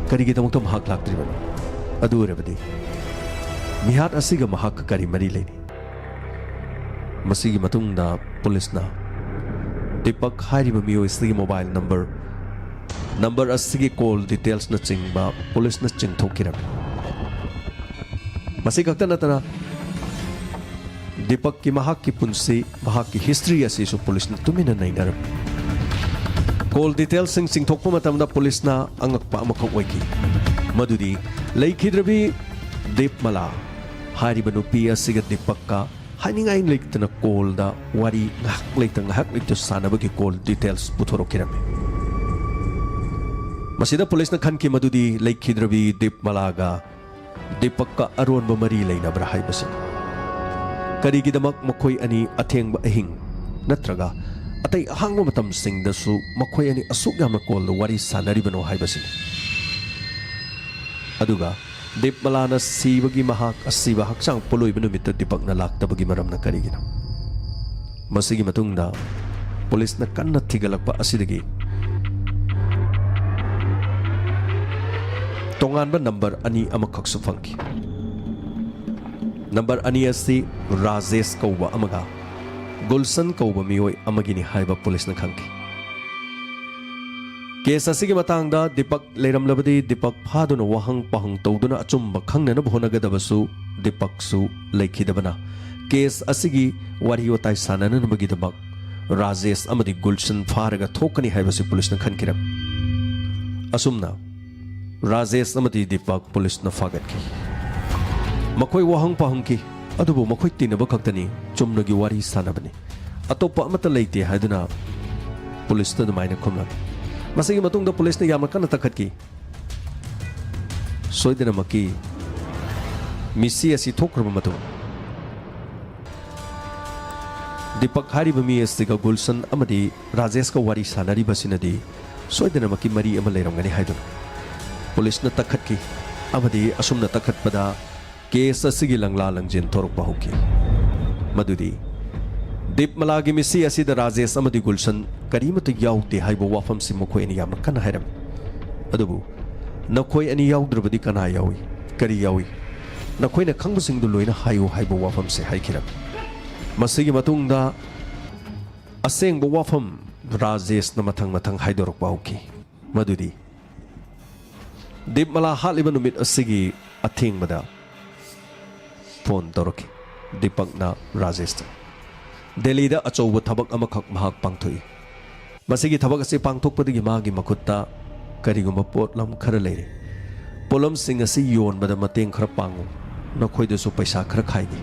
ꯀꯔꯤꯒꯤꯗꯃꯛꯇ ꯃꯍꯥꯛ ꯂꯥꯛꯇ꯭ꯔꯤꯕꯅꯣ? ꯑꯗꯨ ꯑꯣꯏꯔꯕꯗꯤ ꯃꯤꯍꯥꯠ ꯑꯁꯤꯒ ꯃꯍꯥꯛꯀ ꯀꯔꯤ ꯃꯔꯤ ꯂꯩꯅꯩ? ꯃꯁꯤꯒꯤ ꯃꯇꯨꯡꯗ ꯄꯨꯂꯤꯁꯅ ꯗꯤꯄꯛ ꯍꯥꯏꯔꯤꯕ ꯃꯤꯑꯣꯏ ꯑꯁꯤꯒꯤ ꯃꯣꯕꯥꯏꯜ ꯅꯝꯕꯔ, ꯅꯝꯕꯔ ꯑꯁꯤꯒꯤ ꯀꯣꯜ ꯗꯤꯇꯦꯜꯁꯅꯆꯤꯡꯕ ꯄꯨꯂꯤꯁꯅ ꯆꯤꯡꯊꯣꯛꯈꯤꯔꯝꯃꯤ꯫ ꯃꯁꯤ ꯈꯛꯇ ꯅꯠꯇꯅ, ꯗꯤꯄꯛꯀꯤ ꯃꯍꯥꯛꯀꯤ ꯄꯨꯟꯁꯤ, ꯃꯍꯥꯛꯀꯤ ꯍꯤꯁꯇ꯭ꯔꯤ ꯑꯁꯤꯁꯨ ꯄꯨꯂꯤꯁꯅ ꯇꯨꯃꯤꯟꯅ ꯅꯩꯅꯔꯝꯃꯤ꯫ ꯀꯣꯜ ꯗꯤꯇꯦꯜꯁꯤꯡ ꯆꯤꯡꯊꯣꯛꯄ ꯃꯇꯝꯗ ꯄꯨꯂꯤꯁꯅ ꯑꯉꯛꯄ ꯑꯃꯈꯛ ꯑꯣꯏꯈꯤ, ꯃꯗꯨꯗꯤ ꯂꯩꯈꯤꯗ꯭ꯔꯕꯤ ꯗꯤꯞꯃꯂꯥ ꯍꯥꯏꯔꯤꯕ ꯅꯨꯄꯤ ꯑꯁꯤꯒ ꯗꯤꯄꯛꯀ ꯍꯥꯏꯅꯤꯡꯉꯥꯏ ꯂꯩꯇꯅ ꯀꯣꯜꯗ ꯋꯥꯔꯤ ꯉꯥꯏꯍꯥꯛ ꯂꯩꯇ ꯉꯥꯏꯍꯥꯛ ꯂꯩꯇ ꯁꯥꯟꯅꯕꯒꯤ ꯀꯣꯜ ꯗꯤꯇꯦꯜꯁ ꯄꯨꯊꯣꯔꯛꯈꯤꯔꯝꯃꯤ꯫ ꯃꯁꯤꯗ ꯄꯨꯂꯤꯁꯅ ꯈꯟꯈꯤ ꯃꯗꯨꯗꯤ ꯂꯩꯈꯤꯗ꯭ꯔꯕꯤ ꯗꯤꯞꯃꯂꯥꯒ ꯗꯤꯄꯛꯀ ꯑꯔꯣꯟꯕ ꯃꯔꯤ ꯂꯩꯅꯕ꯭ꯔꯥ ꯍꯥꯏꯕꯁꯤꯅꯤ꯫ ꯀꯔꯤꯒꯤꯗꯃꯛ ꯃꯈꯣꯏ ꯑꯅꯤ ꯑꯊꯦꯡꯕ ꯑꯍꯤꯡ ꯅꯠꯇ꯭ꯔꯒ ꯑꯇꯩ ꯑꯍꯥꯡꯕ ꯃꯇꯝꯁꯤꯡꯗꯁꯨ ꯃꯈꯣꯏ ꯑꯅꯤ ꯑꯁꯨꯛ ꯌꯥꯝꯅ ꯀꯣꯜꯗ ꯋꯥꯔꯤ ꯁꯥꯟꯅꯔꯤꯕꯅꯣ ꯍꯥꯏꯕꯁꯤꯅꯤ꯫ ꯑꯗꯨꯒ ꯗꯤꯞꯃꯂꯥꯅ ꯁꯤꯕꯒꯤ, ꯃꯍꯥꯛ ꯑꯁꯤꯕ ꯍꯛꯆꯥꯡ ꯄꯣꯠꯂꯣꯏꯕ ꯅꯨꯃꯤꯠꯇ ꯗꯤꯄꯛꯅ ꯂꯥꯛꯇꯕꯒꯤ ꯃꯔꯝꯅ ꯀꯔꯤꯒꯤꯅꯣ? ꯃꯁꯤꯒꯤ ꯃꯇꯨꯡꯗ ꯄꯨꯂꯤꯁꯅ ꯀꯟꯅ ꯊꯤꯒꯠꯂꯛꯄ ꯑꯁꯤꯗꯒꯤ ꯇꯣꯉꯥꯟꯕ ꯅꯝꯕꯔ ꯑꯅꯤ ꯑꯃꯈꯛꯁꯨ ꯐꯪꯈꯤ꯫ ꯅꯝꯕꯔ ꯑꯅꯤ ꯑꯁꯤ ꯔꯥꯖꯦꯁ ꯀꯧꯕ ꯑꯃꯒ ꯒꯨꯜꯁꯟ ꯀꯧꯕ ꯃꯤꯑꯣꯏ ꯑꯃꯒꯤꯅꯤ ꯍꯥꯏꯕ ꯄꯨꯂꯤꯁꯅ ꯈꯪꯈꯤ꯫ ꯀꯦꯁ ꯑꯁꯤꯒꯤ ꯃꯇꯥꯡꯗ ꯗꯤꯄꯛ ꯂꯩꯔꯝꯂꯕꯗꯤ ꯗꯤꯄꯛ ꯐꯥꯗꯨꯅ ꯋꯥꯍꯪ ꯄꯥꯎꯍꯪ ꯇꯧꯗꯨꯅ ꯑꯆꯨꯝꯕ ꯈꯪꯅꯅꯕ ꯍꯣꯠꯅꯒꯗꯕꯁꯨ ꯗꯤꯄꯛꯁꯨ ꯂꯩꯈꯤꯗꯕꯅ ꯀꯦꯁ ꯑꯁꯤꯒꯤ ꯋꯥꯔꯤ ꯋꯥꯇꯥꯏ ꯁꯥꯟꯅꯅꯕꯒꯤꯗꯃꯛ ꯔꯥꯖꯦꯁ ꯑꯃꯗꯤ ꯒꯨꯜꯁꯟ ꯐꯥꯔꯒ ꯊꯣꯛꯀꯅꯤ ꯍꯥꯏꯕꯁꯤ ꯄꯨꯂꯤꯁꯅ ꯈꯟꯈꯤꯔꯝꯃꯤ꯫ ꯑꯁꯨꯝꯅ ꯔꯥꯖꯦꯁ ꯑꯃꯗꯤ ꯗꯤꯄꯛ ꯄꯨꯂꯤꯁꯅ ꯐꯥꯒꯠꯈꯤ꯫ ꯃꯈꯣꯏ ꯋꯥꯍꯪ ꯄꯥꯎꯍꯪꯈꯤ, ꯑꯗꯨꯕꯨ ꯃꯈꯣꯏ ꯇꯤꯟꯅꯕ ꯈꯛꯇꯅꯤ, ꯆꯨꯝꯅꯒꯤ ꯋꯥꯔꯤ ꯁꯥꯟꯅꯕꯅꯤ, ꯑꯇꯣꯞꯄ ꯑꯃꯠꯇ ꯂꯩꯇꯦ ꯍꯥꯏꯗꯨꯅ ꯄꯨꯂꯤꯁꯇ ꯑꯗꯨꯃꯥꯏꯅ ꯈꯨꯝꯂꯝꯃꯤ꯫ ꯃꯁꯤꯒꯤ ꯃꯇꯨꯡꯗ ꯄꯨꯂꯤꯁꯅ ꯌꯥꯝꯅ ꯀꯟꯅ ꯇꯛꯈꯠꯈꯤ꯫ ꯁꯣꯏꯗꯅꯃꯛꯀꯤ ꯃꯤꯁꯤ ꯑꯁꯤ ꯊꯣꯛꯈ꯭ꯔꯕ ꯃꯇꯨꯡ ꯗꯤꯄꯛ ꯍꯥꯏꯔꯤꯕ ꯃꯤ ꯑꯁꯤꯒ ꯒꯨꯜꯁꯟ ꯑꯃꯗꯤ ꯔꯥꯖꯦꯁꯀ ꯋꯥꯔꯤ ꯁꯥꯟꯅꯔꯤꯕꯁꯤꯅꯗꯤ ꯁꯣꯏꯗꯅꯃꯛꯀꯤ ꯃꯔꯤ ꯑꯃ ꯂꯩꯔꯝꯒꯅꯤ ꯍꯥꯏꯗꯨꯅ ꯄꯨꯂꯤꯁꯅ ꯇꯛꯈꯠꯈꯤ꯫ ꯑꯃꯗꯤ ꯑꯁꯨꯝꯅ ꯇꯛꯈꯠꯄꯗ ꯀꯦꯁ ꯑꯁꯤꯒꯤ ꯂꯪꯂꯥ ꯂꯪꯖꯦꯟ ꯊꯣꯔꯛꯄ ꯍꯧꯈꯤ꯫ ꯃꯗꯨꯗꯤ ꯗꯤꯞꯃꯂꯥꯒꯤ ꯃꯤꯁꯤ ꯑꯁꯤꯗ ꯔꯥꯖꯦꯁ ꯑꯃꯗꯤ ꯒꯨꯜꯁꯟ ꯀꯔꯤꯃꯠꯇ ꯌꯥꯎꯗꯦ ꯍꯥꯏꯕ ꯋꯥꯐꯝꯁꯤ ꯃꯈꯣꯏ ꯑꯅꯤ ꯌꯥꯝꯅ ꯀꯟꯅ ꯍꯥꯏꯔꯝꯃꯤ꯫ ꯑꯗꯨꯕꯨ ꯅꯈꯣꯏ ꯑꯅꯤ ꯌꯥꯎꯗ꯭ꯔꯕꯗꯤ ꯀꯅꯥ ꯌꯥꯎꯏ? ꯀꯔꯤ ꯌꯥꯎꯏ? ꯅꯈꯣꯏꯅ ꯈꯪꯕꯁꯤꯡꯗꯨ ꯂꯣꯏꯅ ꯍꯥꯏꯌꯨ ꯍꯥꯏꯕ ꯋꯥꯐꯝꯁꯤ ꯍꯥꯏꯈꯤꯔꯝꯃꯤ꯫ ꯃꯁꯤꯒꯤ ꯃꯇꯨꯡꯗ ꯑꯁꯦꯡꯕ ꯋꯥꯐꯝ ꯔꯥꯖꯦꯁꯅ ꯃꯊꯪ ꯃꯊꯪ ꯍꯥꯏꯗꯣꯔꯛꯄ ꯍꯧꯈꯤ꯫ ꯃꯗꯨꯗꯤ ꯗꯤꯞꯃꯂꯥ ꯍꯥꯠꯂꯤꯕ ꯅꯨꯃꯤꯠ ꯑꯁꯤꯒꯤ ꯑꯊꯦꯡꯕꯗ ꯐꯣꯟ ꯇꯧꯔꯛꯈꯤ ꯗꯤꯄꯛꯅ ꯔꯥꯖꯦꯁꯇ꯫ ꯗꯦꯜꯂꯤꯗ ꯑꯆꯧꯕ ꯊꯕꯛ ꯑꯃꯈꯛ ꯃꯍꯥꯛ ꯄꯥꯡꯊꯣꯛꯏ꯫ ꯃꯁꯤꯒꯤ ꯊꯕꯛ ꯑꯁꯤ ꯄꯥꯡꯊꯣꯛꯄꯗꯒꯤ ꯃꯥꯒꯤ ꯃꯈꯨꯠꯇ ꯀꯔꯤꯒꯨꯝꯕ ꯄꯣꯠꯂꯝ ꯈꯔ ꯂꯩꯔꯦ꯫ ꯄꯣꯠꯂꯝꯁꯤꯡ ꯑꯁꯤ ꯌꯣꯟꯕꯗ ꯃꯇꯦꯡ ꯈꯔ ꯄꯥꯡꯉꯨ, ꯅꯈꯣꯏꯗꯁꯨ ꯄꯩꯁꯥ ꯈꯔ ꯈꯥꯏꯒꯦ꯫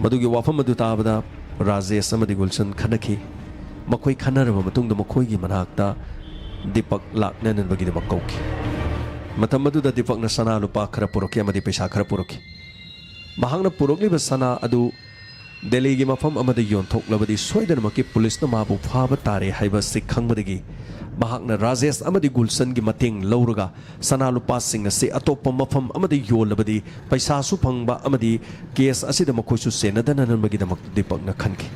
ꯃꯗꯨꯒꯤ ꯋꯥꯐꯝ ꯑꯗꯨ ꯇꯥꯕꯗ ꯔꯥꯖꯦꯁ ꯑꯃꯗꯤ ꯒꯨꯜꯁꯟ ꯈꯟꯅꯈꯤ꯫ ꯃꯈꯣꯏ ꯈꯟꯅꯔꯕ ꯃꯇꯨꯡꯗ ꯃꯈꯣꯏꯒꯤ ꯃꯅꯥꯛꯇ ꯗꯤꯄꯛ ꯂꯥꯛꯅꯅꯕꯒꯤꯗꯃꯛ ꯀꯧꯈꯤ꯫ ꯃꯇꯝ ꯑꯗꯨꯗ ꯗꯤꯄꯛꯅ ꯁꯅꯥ ꯂꯨꯄꯥ ꯈꯔ ꯄꯨꯔꯛꯈꯤ ꯑꯃꯗꯤ ꯄꯩꯁꯥ ꯈꯔ ꯄꯨꯔꯛꯈꯤ꯫ ꯃꯍꯥꯛꯅ ꯄꯨꯔꯛꯂꯤꯕ ꯁꯅꯥ ꯑꯗꯨ ꯗꯦꯜꯂꯤꯒꯤ ꯃꯐꯝ ꯑꯃꯗ ꯌꯣꯟꯊꯣꯛꯂꯕꯗꯤ ꯁꯣꯏꯗꯅꯃꯛꯀꯤ ꯄꯨꯂꯤꯁꯅ ꯃꯥꯕꯨ ꯐꯥꯕ ꯇꯥꯔꯦ ꯍꯥꯏꯕ ꯑꯁꯤ ꯈꯪꯕꯗꯒꯤ ꯃꯍꯥꯛꯅ ꯔꯥꯖꯦꯁ ꯑꯃꯗꯤ ꯒꯨꯜꯁꯟꯒꯤ ꯃꯇꯦꯡ ꯂꯧꯔꯒ ꯁꯅꯥ ꯂꯨꯄꯥꯁꯤꯡ ꯑꯁꯤ ꯑꯇꯣꯞꯄ ꯃꯐꯝ ꯑꯃꯗ ꯌꯣꯜꯂꯕꯗꯤ ꯄꯩꯁꯥꯁꯨ ꯐꯪꯕ ꯑꯃꯗꯤ ꯀꯦꯁ ꯑꯁꯤꯗ ꯃꯈꯣꯏꯁꯨ ꯆꯦꯟꯅꯗꯅꯅꯕꯒꯤꯗꯃꯛ ꯗꯤꯄꯛꯅ ꯈꯟꯈꯤ꯫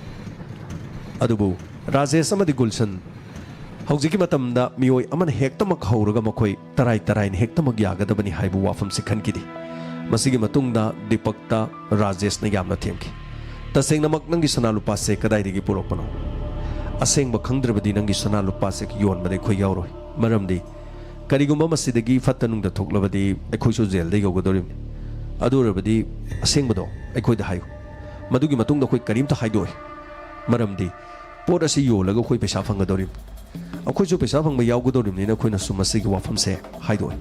ꯑꯗꯨꯕꯨ ꯔꯥꯖꯦꯁ ꯑꯃꯗꯤ ꯒꯨꯜꯁꯟ ꯍꯧꯖꯤꯛꯀꯤ ꯃꯇꯝꯗ ꯃꯤꯑꯣꯏ ꯑꯃꯅ ꯍꯦꯛꯇꯃꯛ ꯍꯧꯔꯒ ꯃꯈꯣꯏ ꯇꯔꯥꯏ ꯇꯔꯥꯏꯅ ꯍꯦꯛꯇꯃꯛ ꯌꯥꯒꯗꯕꯅꯤ ꯍꯥꯏꯕ ꯋꯥꯐꯝꯁꯤ ꯈꯟꯈꯤꯗꯦ꯫ ꯃꯁꯤꯒꯤ ꯃꯇꯨꯡꯗ ꯗꯤꯄꯛꯇ ꯔꯥꯖꯦꯁꯅ ꯌꯥꯝꯅ ꯊꯦꯝꯈꯤ꯫ "ꯇꯁꯦꯡꯅꯃꯛ ꯅꯪꯒꯤ ꯁꯅꯥ ꯂꯨꯄꯥꯁꯦ ꯀꯗꯥꯏꯗꯒꯤ ꯄꯨꯔꯛꯄꯅꯣ? ꯑꯁꯦꯡꯕ ꯈꯪꯗ꯭ꯔꯕꯗꯤ ꯅꯪꯒꯤ ꯁꯅꯥ ꯂꯨꯄꯥꯁꯦ ꯌꯣꯟꯕꯗ ꯑꯩꯈꯣꯏ ꯌꯥꯎꯔꯣꯏ꯫ ꯃꯔꯝꯗꯤ ꯀꯔꯤꯒꯨꯝꯕ ꯃꯁꯤꯗꯒꯤ ꯐꯠꯇ ꯅꯨꯡꯗ ꯊꯣꯛꯂꯕꯗꯤ ꯑꯩꯈꯣꯏꯁꯨ ꯖꯦꯜꯗ ꯌꯧꯒꯗꯧꯔꯤꯕꯅꯤ꯫ ꯑꯗꯨ ꯑꯣꯏꯔꯕꯗꯤ ꯑꯁꯦꯡꯕꯗꯣ ꯑꯩꯈꯣꯏꯗ ꯍꯥꯏꯌꯨ꯫ ꯃꯗꯨꯒꯤ ꯃꯇꯨꯡꯗ ꯑꯩꯈꯣꯏ ꯀꯔꯤꯝꯇ ꯍꯥꯏꯗꯣꯛꯑꯣꯏ꯫ ꯃꯔꯝꯗꯤ ꯄꯣꯠ ꯑꯁꯤ ꯌꯣꯜꯂꯒ ꯑꯩꯈꯣꯏ ꯄꯩꯁꯥ ꯐꯪꯒꯗꯧꯔꯤꯕꯅꯤ꯫ ꯑꯩꯈꯣꯏꯁꯨ ꯄꯩꯁꯥ ꯐꯪꯕ ꯌꯥꯎꯒꯗꯧꯔꯤꯕꯅꯤꯅ ꯑꯩꯈꯣꯏꯅꯁꯨ ꯃꯁꯤꯒꯤ ꯋꯥꯐꯝꯁꯦ ꯍꯥꯏꯗꯣꯛꯑꯣꯏ꯫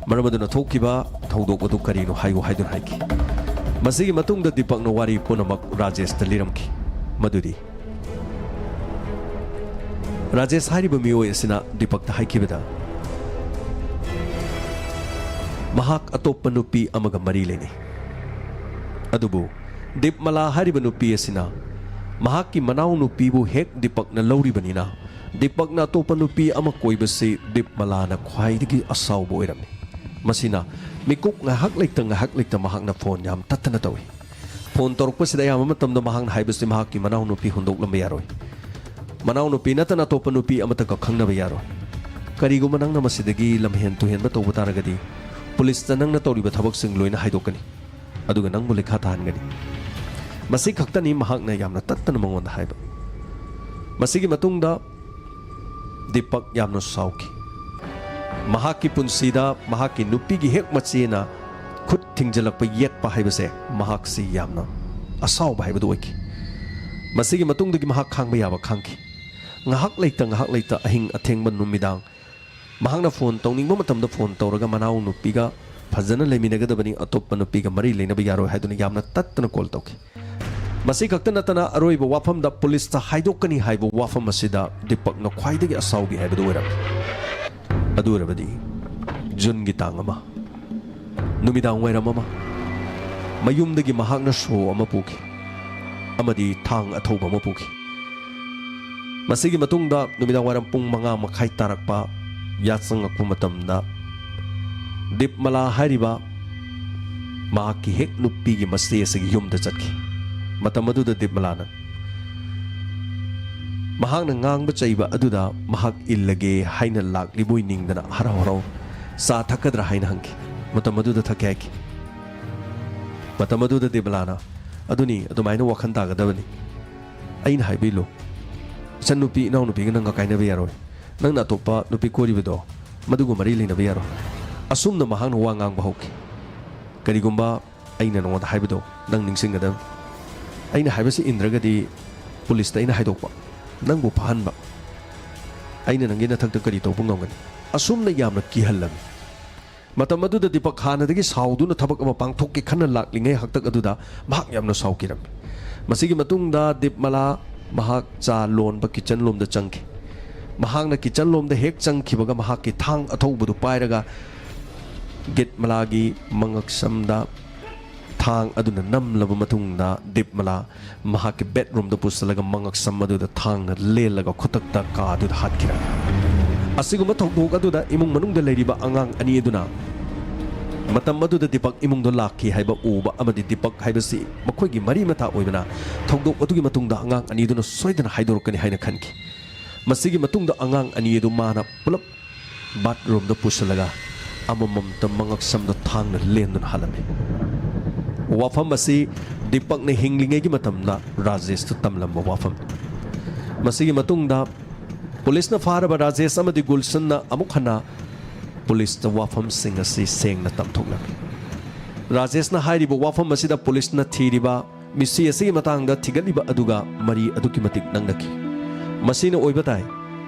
ꯃꯔꯝ ꯑꯗꯨꯅ ꯊꯣꯛꯈꯤꯕ ꯊꯧꯗꯣꯛ ꯑꯗꯨ ꯀꯔꯤꯅꯣ ꯍꯥꯏꯌꯨ" ꯍꯥꯏꯗꯨꯅ ꯍꯥꯏꯈꯤ꯫ ꯃꯁꯤꯒꯤ ꯃꯇꯨꯡꯗ ꯗꯤꯄꯛꯅ ꯋꯥꯔꯤ ꯄꯨꯝꯅꯃꯛ ꯔꯥꯖꯦꯁꯇ ꯂꯤꯔꯝꯈꯤ꯫ ꯃꯗꯨꯗꯤ ꯔꯥꯖꯦꯁ ꯍꯥꯏꯔꯤꯕ ꯃꯤꯑꯣꯏ ꯑꯁꯤꯅ ꯗꯤꯄꯛꯇ ꯍꯥꯏꯈꯤꯕꯗ, ꯃꯍꯥꯛ ꯑꯇꯣꯞꯄ ꯅꯨꯄꯤ ꯑꯃꯒ ꯃꯔꯤ ꯂꯩꯅꯩ꯫ ꯑꯗꯨꯕꯨ ꯗꯤꯞꯃꯂꯥ ꯍꯥꯏꯔꯤꯕ ꯅꯨꯄꯤ ꯑꯁꯤꯅ ꯃꯍꯥꯛꯀꯤ ꯃꯅꯥꯎꯅꯨꯄꯤꯕꯨ ꯍꯦꯛ ꯗꯤꯄꯛꯅ ꯂꯧꯔꯤꯕꯅꯤꯅ, ꯗꯤꯄꯛꯅ ꯑꯇꯣꯞꯄ ꯅꯨꯄꯤ ꯑꯃ ꯀꯣꯏꯕꯁꯤ ꯗꯤꯞꯃꯂꯥꯅ ꯈ꯭ꯋꯥꯏꯗꯒꯤ ꯑꯁꯥꯎꯕ ꯑꯣꯏꯔꯝꯃꯤ꯫ ꯃꯁꯤꯅ ꯃꯤꯀꯨꯞ ꯉꯥꯏꯍꯥꯛ ꯂꯩꯇ ꯉꯥꯏꯍꯥꯛ ꯂꯩꯇ ꯃꯍꯥꯛꯅ ꯐꯣꯟ ꯌꯥꯝ ꯇꯠꯇꯅ ꯇꯧꯏ꯫ ꯐꯣꯟ ꯇꯧꯔꯛꯄꯁꯤꯗ ꯑꯌꯥꯝꯕ ꯃꯇꯝꯗ ꯃꯍꯥꯛꯅ ꯍꯥꯏꯕꯁꯤ ꯃꯍꯥꯛꯀꯤ ꯃꯅꯥꯎꯅꯨꯄꯤ ꯍꯨꯟꯗꯣꯛꯂꯝꯕ ꯌꯥꯔꯣꯏ, ꯃꯅꯥꯎꯅꯨꯄꯤ ꯅꯠꯇꯅ ꯑꯇꯣꯞꯄ ꯅꯨꯄꯤ ꯑꯃꯠꯇꯒ ꯈꯪꯅꯕ ꯌꯥꯔꯣꯏ, ꯀꯔꯤꯒꯨꯝꯕ ꯅꯪꯅ ꯃꯁꯤꯗꯒꯤ ꯂꯝꯍꯦꯟ ꯇꯨꯍꯦꯟꯕ ꯇꯧꯕ ꯇꯥꯔꯒꯗꯤ ꯄꯨꯂꯤꯁꯇ ꯅꯪꯅ ꯇꯧꯔꯤꯕ ꯊꯕꯛꯁꯤꯡ ꯂꯣꯏꯅ ꯍꯥꯏꯗꯣꯛꯀꯅꯤ, ꯑꯗꯨꯒ ꯅꯪꯕꯨ ꯂꯩꯈꯥ ꯇꯥꯍꯟꯒꯅꯤ꯫ ꯃꯁꯤ ꯈꯛꯇꯅꯤ ꯃꯍꯥꯛꯅ ꯌꯥꯝꯅ ꯇꯠꯇꯅ ꯃꯉꯣꯟꯗ ꯍꯥꯏꯕ꯫ ꯃꯁꯤꯒꯤ ꯃꯇꯨꯡꯗ ꯗꯤꯄꯛ ꯌꯥꯝꯅ ꯁꯥꯎꯈꯤ꯫ ꯃꯍꯥꯛꯀꯤ ꯄꯨꯟꯁꯤꯗ ꯃꯍꯥꯛꯀꯤ ꯅꯨꯄꯤꯒꯤ ꯍꯦꯛ ꯃꯆꯦꯅ ꯈꯨꯠ ꯊꯤꯡꯖꯤꯜꯂꯛꯄ ꯌꯦꯠꯄ ꯍꯥꯏꯕꯁꯦ ꯃꯍꯥꯛꯁꯤ ꯌꯥꯝꯅ ꯑꯁꯥꯎꯕ ꯍꯥꯏꯕꯗꯨ ꯑꯣꯏꯈꯤ꯫ ꯃꯁꯤꯒꯤ ꯃꯇꯨꯡꯗꯒꯤ ꯃꯍꯥꯛ ꯈꯥꯡꯕ ꯌꯥꯕ ꯈꯥꯡꯈꯤ꯫ ꯉꯥꯏꯍꯥꯛ ꯂꯩꯇ ꯉꯥꯏꯍꯥꯛ ꯂꯩꯇ ꯑꯍꯤꯡ ꯑꯊꯦꯡꯕ ꯅꯨꯃꯤꯗꯥꯡ ꯃꯍꯥꯛꯅ ꯐꯣꯟ ꯇꯧꯅꯤꯡꯕ ꯃꯇꯝꯗ ꯐꯣꯟ ꯇꯧꯔꯒ ꯃꯅꯥꯎ ꯅꯨꯄꯤꯒ ꯐꯖꯅ ꯂꯩꯃꯤꯟꯅꯒꯗꯕꯅꯤ, ꯑꯇꯣꯞꯄ ꯅꯨꯄꯤꯒ ꯃꯔꯤ ꯂꯩꯅꯕ ꯌꯥꯔꯣꯏ ꯍꯥꯏꯗꯨꯅ ꯌꯥꯝꯅ ꯇꯠꯇꯅ ꯀꯣꯜ ꯇꯧꯈꯤ꯫ ꯃꯁꯤ ꯈꯛꯇ ꯅꯠꯇꯅ ꯑꯔꯣꯏꯕ ꯋꯥꯐꯝꯗ ꯄꯨꯂꯤꯁꯇ ꯍꯥꯏꯗꯣꯛꯀꯅꯤ ꯍꯥꯏꯕ ꯋꯥꯐꯝ ꯑꯁꯤꯗ ꯗꯤꯄꯛꯅ ꯈ꯭ꯋꯥꯏꯗꯒꯤ ꯑꯁꯥꯎꯕꯤ ꯍꯥꯏꯕꯗꯨ ꯑꯣꯏꯔꯝꯃꯤ꯫ ꯑꯗꯨ ꯑꯣꯏꯔꯕꯗꯤ ꯖꯨꯟꯒꯤ ꯇꯥꯡ ꯑꯃ, ꯅꯨꯃꯤꯗꯥꯡ ꯋꯥꯏꯔꯝ ꯑꯃ, ꯃꯌꯨꯝꯗꯒꯤ ꯃꯍꯥꯛꯅ ꯁꯣ ꯑꯃ ꯄꯨꯈꯤ ꯑꯃꯗꯤ ꯊꯥꯡ ꯑꯊꯧꯕ ꯑꯃ ꯄꯨꯈꯤ꯫ ꯃꯁꯤꯒꯤ ꯃꯇꯨꯡꯗ ꯅꯨꯃꯤꯗꯥꯡ ꯋꯥꯏꯔꯝ ꯄꯨꯡ ꯃꯉꯥ ꯃꯈꯥꯏ ꯇꯥꯔꯛꯄ ꯌꯥꯆꯪꯉꯛꯄ ꯃꯇꯝꯗ ꯗꯤꯞꯃꯂꯥ ꯍꯥꯏꯔꯤꯕ ꯃꯍꯥꯛꯀꯤ ꯍꯦꯛ ꯅꯨꯄꯤꯒꯤ ꯃꯆꯦ ꯑꯁꯤꯒꯤ ꯌꯨꯝꯗ ꯆꯠꯈꯤ꯫ ꯃꯇꯝ ꯑꯗꯨꯗ ꯗꯤꯞꯃꯂꯥꯅ ꯃꯍꯥꯛꯅ ꯉꯥꯡꯕ ꯆꯩꯕ ꯑꯗꯨꯗ ꯃꯍꯥꯛ ꯏꯜꯂꯒꯦ ꯍꯥꯏꯅ ꯂꯥꯛꯂꯤꯕꯣꯏ ꯅꯤꯡꯗꯅ ꯍꯔꯥꯎ ꯍꯔꯥꯎ ꯆꯥ ꯊꯛꯀꯗ꯭ꯔꯥ ꯍꯥꯏꯅ ꯍꯪꯈꯤ꯫ ꯃꯇꯝ ꯑꯗꯨꯗ ꯊꯛꯀꯦ ꯍꯥꯏꯈꯤ꯫ ꯃꯇꯝ ꯑꯗꯨꯗ ꯗꯤꯞꯃꯂꯥꯅ, "ꯑꯗꯨꯅꯤ, ꯑꯗꯨꯃꯥꯏꯅ ꯋꯥꯈꯜ ꯇꯥꯒꯗꯕꯅꯤ꯫ ꯑꯩꯅ ꯍꯥꯏꯕ ꯏꯜꯂꯨ꯫ ꯏꯆꯟꯅꯨꯄꯤ, ꯏꯅꯥꯎꯅꯨꯄꯤꯒ ꯅꯪꯒ ꯀꯥꯏꯅꯕ ꯌꯥꯔꯣꯏ꯫ ꯅꯪꯅ ꯑꯇꯣꯞꯄ ꯅꯨꯄꯤ ꯀꯣꯏꯔꯤꯕꯗꯣ, ꯃꯗꯨꯒ ꯃꯔꯤ ꯂꯩꯅꯕ ꯌꯥꯔꯣꯏ"꯫ ꯑꯁꯨꯝꯅ ꯃꯍꯥꯛꯅ ꯋꯥ ꯉꯥꯡꯕ ꯍꯧꯈꯤ꯫ "ꯀꯔꯤꯒꯨꯝꯕ ꯑꯩꯅ ꯅꯉꯣꯟꯗ ꯍꯥꯏꯕꯗꯣ ꯅꯪ ꯅꯤꯡꯁꯤꯡꯒꯗꯕꯅꯤ꯫ ꯑꯩꯅ ꯍꯥꯏꯕꯁꯤ ꯏꯟꯗ꯭ꯔꯒꯗꯤ ꯄꯨꯂꯤꯁꯇ ꯑꯩꯅ ꯍꯥꯏꯗꯣꯛꯄ, ꯅꯪꯕꯨ ꯐꯥꯍꯟꯕ꯫ ꯑꯩꯅ ꯅꯪꯒꯤ ꯅꯊꯛꯇ ꯀꯔꯤ ꯇꯧꯕ ꯉꯝꯒꯅꯤ?" ꯑꯁꯨꯝꯅ ꯌꯥꯝꯅ ꯀꯤꯍꯜꯂꯝꯃꯤ꯫ ꯃꯇꯝ ꯑꯗꯨꯗ ꯗꯤꯄꯛ ꯍꯥꯟꯅꯗꯒꯤ ꯁꯥꯎꯗꯨꯅ ꯊꯕꯛ ꯑꯃ ꯄꯥꯡꯊꯣꯛꯀꯦ ꯈꯟꯅ ꯂꯥꯛꯂꯤꯉꯩ ꯍꯥꯛꯇꯛ ꯑꯗꯨꯗ ꯃꯍꯥꯛ ꯌꯥꯝꯅ ꯁꯥꯎꯈꯤꯔꯝꯃꯤ꯫ ꯃꯁꯤꯒꯤ ꯃꯇꯨꯡꯗ ꯗꯤꯞꯃꯂꯥ ꯃꯍꯥꯛ ꯆꯥ ꯂꯣꯟꯕ ꯀꯤꯆꯟ ꯂꯣꯝꯗ ꯆꯪꯈꯤ꯫ ꯃꯍꯥꯛꯅ ꯀꯤꯆꯟ ꯂꯣꯝꯗ ꯍꯦꯛ ꯆꯪꯈꯤꯕꯒ ꯃꯍꯥꯛꯀꯤ ꯊꯥꯡ ꯑꯊꯧꯕꯗꯨ ꯄꯥꯏꯔꯒ ꯒꯤꯠꯃꯂꯥꯒꯤ ꯃꯉꯛꯁꯝꯗ ꯊꯥꯡ ꯑꯗꯨꯅ ꯅꯝꯂꯕ ꯃꯇꯨꯡꯗ ꯗꯤꯞꯃꯂꯥ ꯃꯍꯥꯛꯀꯤ ꯕꯦꯠꯔꯨꯝꯗ ꯄꯨꯁꯤꯜꯂꯒ ꯃꯉꯛꯁꯝ ꯑꯗꯨꯗ ꯊꯥꯡꯅ ꯂꯦꯜꯂꯒ ꯈꯨꯗꯛꯇ ꯀꯥ ꯑꯗꯨꯗ ꯍꯥꯠꯈꯤꯔꯝꯃꯤ꯫ ꯑꯁꯤꯒꯨꯝꯕ ꯊꯧꯗꯣꯛ ꯑꯗꯨꯗ ꯏꯃꯨꯡ ꯃꯅꯨꯡꯗ ꯂꯩꯔꯤꯕ ꯑꯉꯥꯡ ꯑꯅꯤ ꯑꯗꯨꯅ ꯃꯇꯝ ꯑꯗꯨꯗ ꯗꯤꯄꯛ ꯏꯃꯨꯡꯗ ꯂꯥꯛꯈꯤ ꯍꯥꯏꯕ ꯎꯕ ꯑꯃꯗꯤ ꯗꯤꯄꯛ ꯍꯥꯏꯕꯁꯤ ꯃꯈꯣꯏꯒꯤ ꯃꯔꯤ ꯃꯇꯥ ꯑꯣꯏꯕꯅ ꯊꯧꯗꯣꯛ ꯑꯗꯨꯒꯤ ꯃꯇꯨꯡꯗ ꯑꯉꯥꯡ ꯑꯅꯤ ꯑꯗꯨꯅ ꯁꯣꯏꯗꯅ ꯍꯥꯏꯗꯣꯔꯛꯀꯅꯤ ꯍꯥꯏꯅ ꯈꯟꯈꯤ꯫ ꯃꯁꯤꯒꯤ ꯃꯇꯨꯡꯗ ꯑꯉꯥꯡ ꯑꯅꯤ ꯑꯗꯨ ꯃꯥꯅ ꯄꯨꯂꯞ ꯕꯥꯠꯔꯨꯝꯗ ꯄꯨꯁꯤꯜꯂꯒ ꯑꯃꯃꯝꯇ ꯃꯉꯛꯁꯝꯗ ꯊꯥꯡꯅ ꯂꯦꯟꯗꯨꯅ ꯍꯥꯠꯂꯝꯃꯤ꯫ ꯋꯥꯐꯝ ꯑꯁꯤ ꯗꯤꯄꯛꯅ ꯍꯤꯡꯂꯤꯉꯩꯒꯤ ꯃꯇꯝꯗ ꯔꯥꯖꯦꯁꯇ ꯇꯝꯂꯝꯕ ꯋꯥꯐꯝꯅꯤ꯫ ꯃꯁꯤꯒꯤ ꯃꯇꯨꯡꯗ ꯄꯨꯂꯤꯁꯅ ꯐꯥꯔꯕ ꯔꯥꯖꯦꯁ ꯑꯃꯗꯤ ꯒꯨꯜꯁꯟꯅ ꯑꯃꯨꯛ ꯍꯟꯅ ꯄꯨꯂꯤꯁꯇ ꯋꯥꯐꯝꯁꯤꯡ ꯑꯁꯤ ꯁꯦꯡꯅ ꯇꯝꯊꯣꯛꯂꯝꯃꯤ꯫ ꯔꯥꯖꯦꯁꯅ ꯍꯥꯏꯔꯤꯕ ꯋꯥꯐꯝ ꯑꯁꯤꯗ ꯄꯨꯂꯤꯁꯅ ꯊꯤꯔꯤꯕ ꯃꯤꯁꯤ ꯑꯁꯤꯒꯤ ꯃꯇꯥꯡꯗ ꯊꯤꯒꯠꯂꯤꯕ ꯑꯗꯨꯒ ꯃꯔꯤ ꯑꯗꯨꯛꯀꯤ ꯃꯇꯤꯛ ꯅꯛꯅꯈꯤ꯫ ꯃꯁꯤꯅ ꯑꯣꯏꯕ ꯇꯥꯏ꯫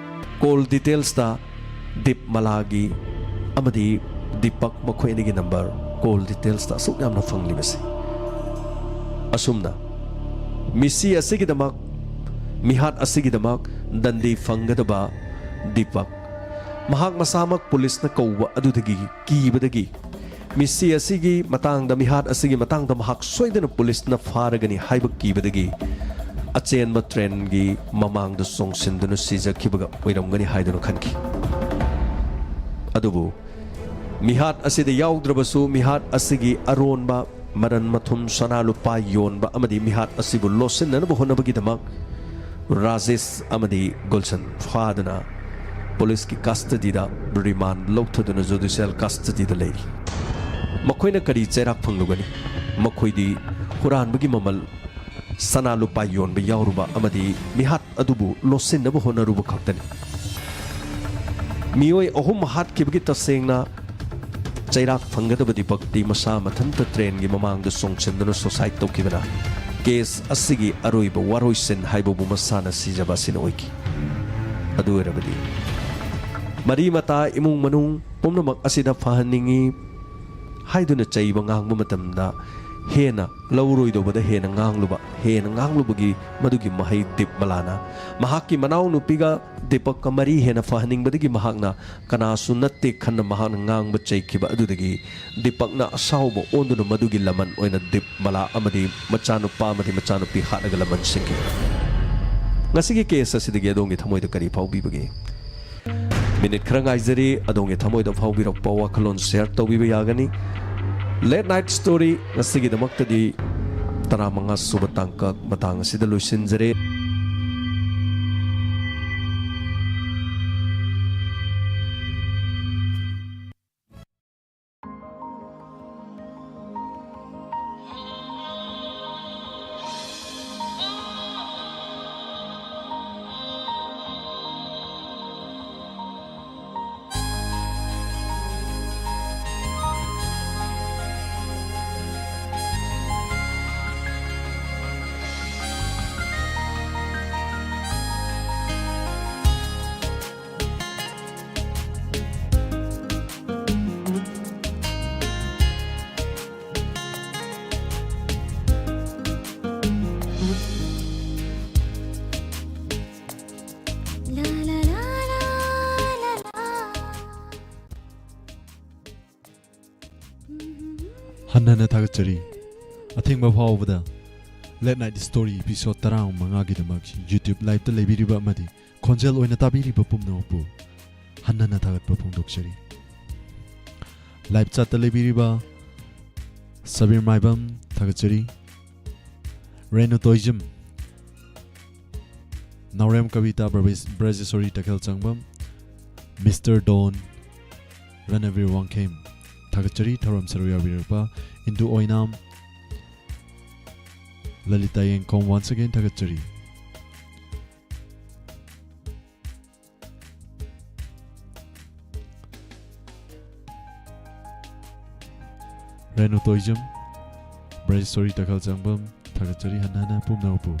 ꯀꯣꯜ ꯗꯤꯇꯦꯜꯁꯇ ꯗꯤꯞꯃꯂꯥꯒꯤ ꯑꯃꯗꯤ ꯗꯤꯄꯛ ꯃꯈꯣꯏ ꯑꯅꯤꯒꯤ ꯅꯝꯕꯔ ꯀꯣꯜ ꯗꯤꯇꯦꯜꯁꯇ ꯑꯁꯨꯛ ꯌꯥꯝꯅ ꯐꯪꯂꯤꯕꯁꯤ꯫ ꯑꯁꯨꯝꯅ ꯃꯤꯁꯤ ꯑꯁꯤꯒꯤꯗꯃꯛ, ꯃꯤꯍꯥꯠ ꯑꯁꯤꯒꯤꯗꯃꯛ ꯗꯟꯗꯤ ꯐꯪꯒꯗꯕ ꯗꯤꯄꯛ, ꯃꯍꯥꯛ ꯃꯁꯥꯃꯛ ꯄꯨꯂꯤꯁꯅ ꯀꯧꯕ ꯑꯗꯨꯗꯒꯤ ꯀꯤꯕꯗꯒꯤ ꯃꯤꯁꯤ ꯑꯁꯤꯒꯤ ꯃꯇꯥꯡꯗ, ꯃꯤꯍꯥꯠ ꯑꯁꯤꯒꯤ ꯃꯇꯥꯡꯗ ꯃꯍꯥꯛ ꯁꯣꯏꯗꯅ ꯄꯨꯂꯤꯁꯅ ꯐꯥꯔꯒꯅꯤ ꯍꯥꯏꯕ ꯀꯤꯕꯗꯒꯤ ꯑꯆꯦꯟꯕ ꯇ꯭ꯔꯦꯟꯒꯤ ꯃꯃꯥꯡꯗ ꯆꯣꯡꯁꯤꯟꯗꯨꯅ ꯁꯤꯖꯈꯤꯕꯒ ꯑꯣꯏꯔꯝꯒꯅꯤ ꯍꯥꯏꯗꯨꯅ ꯈꯟꯈꯤ꯫ ꯑꯗꯨꯕꯨ ꯃꯤꯍꯥꯠ ꯑꯁꯤꯗ ꯌꯥꯎꯗ꯭ꯔꯕꯁꯨ, ꯃꯤꯍꯥꯠ ꯑꯁꯤꯒꯤ ꯑꯔꯣꯟꯕ ꯃꯔꯟ ꯃꯊꯨꯝ, ꯁꯅꯥ ꯂꯨꯄꯥ ꯌꯣꯟꯕ ꯑꯃꯗꯤ ꯃꯤꯍꯥꯠ ꯑꯁꯤꯕꯨ ꯂꯣꯠꯁꯤꯟꯅꯅꯕ ꯍꯣꯠꯅꯕꯒꯤꯗꯃꯛ ꯔꯥꯖꯦꯁ ꯑꯃꯗꯤ ꯒꯨꯜꯁꯟ ꯐꯥꯗꯨꯅ ꯄꯨꯂꯤꯁꯀꯤ ꯀꯁꯇꯗꯤꯗ ꯔꯤꯃꯥꯟ ꯂꯧꯊꯗꯨꯅ ꯖꯨꯗꯤꯁꯤꯌꯦꯜ ꯀꯁꯇꯗꯤꯗ ꯂꯩꯔꯤ꯫ ꯃꯈꯣꯏꯅ ꯀꯔꯤ ꯆꯩꯔꯥꯛ ꯐꯪꯂꯨꯒꯅꯤ? ꯃꯈꯣꯏꯗꯤ ꯍꯨꯔꯥꯟꯕꯒꯤ ꯃꯃꯜ, ꯁꯅꯥ ꯂꯨꯄꯥ ꯌꯣꯟꯕ ꯌꯥꯎꯔꯨꯕ ꯑꯃꯗꯤ ꯃꯤꯍꯥꯠ ꯑꯗꯨꯕꯨ ꯂꯣꯠꯁꯤꯟꯅꯕ ꯍꯣꯠꯅꯔꯨꯕ ꯈꯛꯇꯅꯤ꯫ ꯃꯤꯑꯣꯏ ꯑꯍꯨꯝ ꯍꯥꯠꯈꯤꯕꯒꯤ ꯇꯁꯦꯡꯅ ꯆꯩꯔꯥꯛ ꯐꯪꯒꯗꯕ ꯗꯤꯄꯛꯇꯤ ꯃꯁꯥ ꯃꯊꯟꯇ ꯇ꯭ꯔꯦꯟꯒꯤ ꯃꯃꯥꯡꯗ ꯆꯣꯡꯁꯤꯟꯗꯨꯅ ꯁꯨꯁꯥꯏꯗ ꯇꯧꯈꯤꯕꯅ ꯀꯦꯁ ꯑꯁꯤꯒꯤ ꯑꯔꯣꯏꯕ ꯋꯥꯔꯣꯏꯁꯤꯟ ꯍꯥꯏꯕꯕꯨ ꯃꯁꯥꯅ ꯁꯤꯖꯕ ꯑꯁꯤꯅ ꯑꯣꯏꯈꯤ꯫ ꯑꯗꯨ ꯑꯣꯏꯔꯕꯗꯤ ꯃꯔꯤ ꯃꯇꯥ, ꯏꯃꯨꯡ ꯃꯅꯨꯡ ꯄꯨꯝꯅꯃꯛ ꯑꯁꯤꯗ ꯐꯍꯟꯅꯤꯡꯏ ꯍꯥꯏꯗꯨꯅ ꯆꯩꯕ ꯉꯥꯡꯕ ꯃꯇꯝꯗ ꯍꯦꯟꯅ ꯂꯧꯔꯣꯏꯗꯧꯕꯗ ꯍꯦꯟꯅ ꯉꯥꯡꯂꯨꯕ, ꯍꯦꯟꯅ ꯉꯥꯡꯂꯨꯕꯒꯤ ꯃꯗꯨꯒꯤ ꯃꯍꯩ ꯗꯤꯞꯃꯂꯥꯅ ꯃꯍꯥꯛꯀꯤ ꯃꯅꯥꯎꯅꯨꯄꯤꯒ ꯗꯤꯄꯛꯀ ꯃꯔꯤ ꯍꯦꯟꯅ ꯐꯍꯟꯅꯤꯡꯕꯗꯒꯤ ꯃꯍꯥꯛꯅ ꯀꯅꯥꯁꯨ ꯅꯠꯇꯦ ꯈꯟꯅ ꯃꯍꯥꯛꯅ ꯉꯥꯡꯕ ꯆꯩꯈꯤꯕ ꯑꯗꯨꯗꯒꯤ ꯗꯤꯄꯛꯅ ꯑꯁꯥꯎꯕ ꯑꯣꯟꯗꯨꯅ ꯃꯗꯨꯒꯤ ꯂꯃꯟ ꯑꯣꯏꯅ ꯗꯤꯞꯃꯂꯥ ꯑꯃꯗꯤ ꯃꯆꯥꯅꯨꯄꯥ ꯑꯃꯗꯤ ꯃꯆꯥꯅꯨꯄꯤ ꯍꯥꯠꯂꯒ ꯂꯃꯟ ꯁꯤꯡꯈꯤ꯫ ꯉꯁꯤꯒꯤ ꯀꯦꯁ ꯑꯁꯤꯗꯒꯤ ꯑꯗꯣꯝꯒꯤ ꯊꯃꯣꯏꯗ ꯀꯔꯤ ꯐꯥꯎꯕꯤꯕꯒꯦ? ꯃꯤꯅꯤꯠ ꯈꯔ ꯉꯥꯏꯖꯔꯤ, ꯑꯗꯣꯝꯒꯤ ꯊꯃꯣꯏꯗ ꯐꯥꯎꯕꯤꯔꯛꯄ ꯋꯥꯈꯜꯂꯣꯟ ꯁꯦꯌꯔ ꯇꯧꯕꯤꯕ ꯌꯥꯒꯅꯤ꯫ ꯂꯦꯠ ꯅꯥꯏꯠ ꯁ꯭ꯇꯣꯔꯤ ꯉꯁꯤꯒꯤꯗꯃꯛꯇꯗꯤ ꯇꯔꯥꯃꯉꯥ ꯁꯨꯕ ꯇꯥꯡꯀꯛ ꯃꯇꯥꯡ ꯑꯁꯤꯗ ꯂꯣꯏꯁꯤꯟꯖꯔꯦ꯫ ꯍꯟꯅ ꯍꯟꯅ ꯊꯥꯒꯠꯆꯔꯤ꯫ ꯑꯊꯦꯡꯕ ꯐꯥꯎꯕꯗ ꯂꯦꯠ ꯅꯥꯏꯠ ꯁ꯭ꯇꯣꯔꯤ ꯏꯄꯤꯁꯣꯗ ꯇꯔꯥꯃꯉꯥꯒꯤꯗꯃꯛ YouTube ꯂꯥꯏꯚꯇ ꯂꯩꯕꯤꯔꯤꯕ ꯑꯃꯗꯤ ꯈꯣꯟꯖꯦꯜ ꯑꯣꯏꯅ ꯇꯥꯕꯤꯔꯤꯕ ꯄꯨꯝꯅꯃꯛꯄꯨ ꯍꯟꯅ ꯍꯟꯅ ꯊꯥꯒꯠꯄ ꯐꯣꯡꯗꯣꯛꯆꯔꯤ꯫ ꯂꯥꯏꯚ ꯆꯥꯠꯇ ꯂꯩꯕꯤꯔꯤꯕ ꯁꯕꯤꯔ ꯃꯥꯏꯕꯝ ꯊꯥꯒꯠꯆꯔꯤ꯫ ꯔꯦꯅꯨ ꯇꯣꯏꯖꯝ, ꯅꯥꯎꯔꯦꯝ ꯀꯕꯤꯇꯥ, ꯕ꯭ꯔꯖꯦꯁꯣꯔꯤ ꯇꯈꯦꯜ ꯆꯪꯕꯝ, ꯃꯤꯁꯇꯔ ꯗꯣꯟ, ꯔꯅꯕꯤꯔ ꯋꯥꯡꯈꯦꯝ ꯊꯥꯒꯠꯆꯔꯤ꯫ ꯊꯧꯔꯝ ꯁꯔꯨꯛ ꯌꯥꯕꯤꯔꯛꯄ ꯏꯟꯗꯨ ꯑꯣꯏꯅꯥꯝ, ꯂꯂꯤꯇꯥ ꯌꯦꯡꯈꯣꯝ, once again ꯊꯥꯒꯠꯆꯔꯤ꯫ ꯔꯦꯅꯨ ꯇꯣꯏꯖꯝ, ꯕ꯭ꯔꯦꯁꯣꯔꯤ ꯇꯈꯜ ꯆꯪꯕꯝ, ꯊꯥꯒꯠꯆꯔꯤ ꯍꯟꯅ ꯍꯟꯅ ꯄꯨꯝꯅꯃꯛꯄꯨ꯫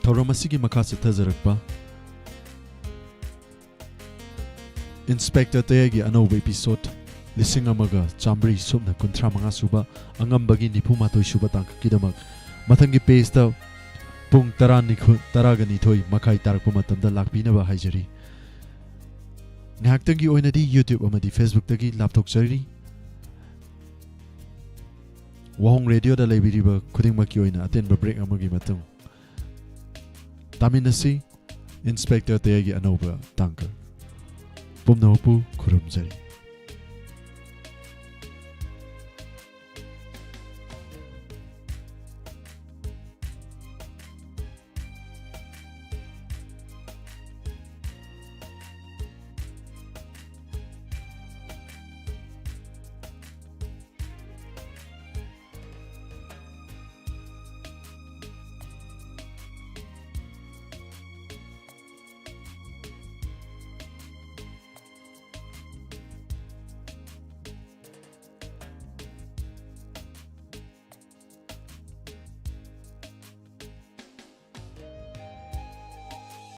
ꯊꯧꯔꯝ ꯑꯁꯤꯒꯤ ꯃꯈꯥ ꯆꯠꯊꯖꯔꯛꯄ ꯏꯟꯁꯄꯦꯛꯇꯔ ꯇꯌꯥꯏꯒꯤ ꯑꯅꯧꯕ episode ꯂꯤꯁꯤꯡ ꯑꯃꯒ ꯆꯥꯃꯔꯤ ꯁꯨꯞꯅ ꯀꯨꯟꯊ꯭ꯔꯥ ꯃꯉꯥ ꯁꯨꯕ ꯑꯉꯝꯕꯒꯤ ꯅꯤꯐꯨ ꯃꯥꯊꯣꯏ ꯁꯨꯕ ꯇꯥꯡꯀꯛꯀꯤꯗꯃꯛ ꯃꯊꯪꯒꯤ pageꯇ ꯄꯨꯡ ꯇꯔꯥꯅꯤꯊꯣꯏ, ꯇꯔꯥꯒ ꯅꯤꯊꯣꯏ ꯃꯈꯥꯏ ꯇꯥꯔꯛꯄ ꯃꯇꯝꯗ ꯂꯥꯛꯄꯤꯅꯕ ꯍꯥꯏꯖꯔꯤ꯫ ꯉꯥꯏꯍꯥꯛꯇꯪꯒꯤ ꯑꯣꯏꯅꯗꯤ YouTube ꯑꯃꯗꯤ Facebookꯇꯒꯤ ꯂꯥꯞꯊꯣꯛꯆꯔꯤ꯫ ꯋꯥꯍꯣꯡ ꯔꯦꯗꯤꯑꯣꯗ ꯂꯩꯕꯤꯔꯤꯕ ꯈꯨꯗꯤꯡꯃꯛꯀꯤ ꯑꯣꯏꯅ ꯑꯇꯦꯟꯕ break ꯑꯃꯒꯤ ꯃꯇꯨꯡ ꯇꯥꯃꯤꯟꯅꯁꯤ ꯏꯟꯁꯄꯦꯛꯇꯔ ꯇꯌꯥꯏꯒꯤ ꯑꯅꯧꯕ ꯇꯥꯡꯀꯛ꯫ ꯄꯨꯝꯅꯃꯛꯄꯨ ꯈꯨꯔꯨꯝꯖꯔꯤ꯫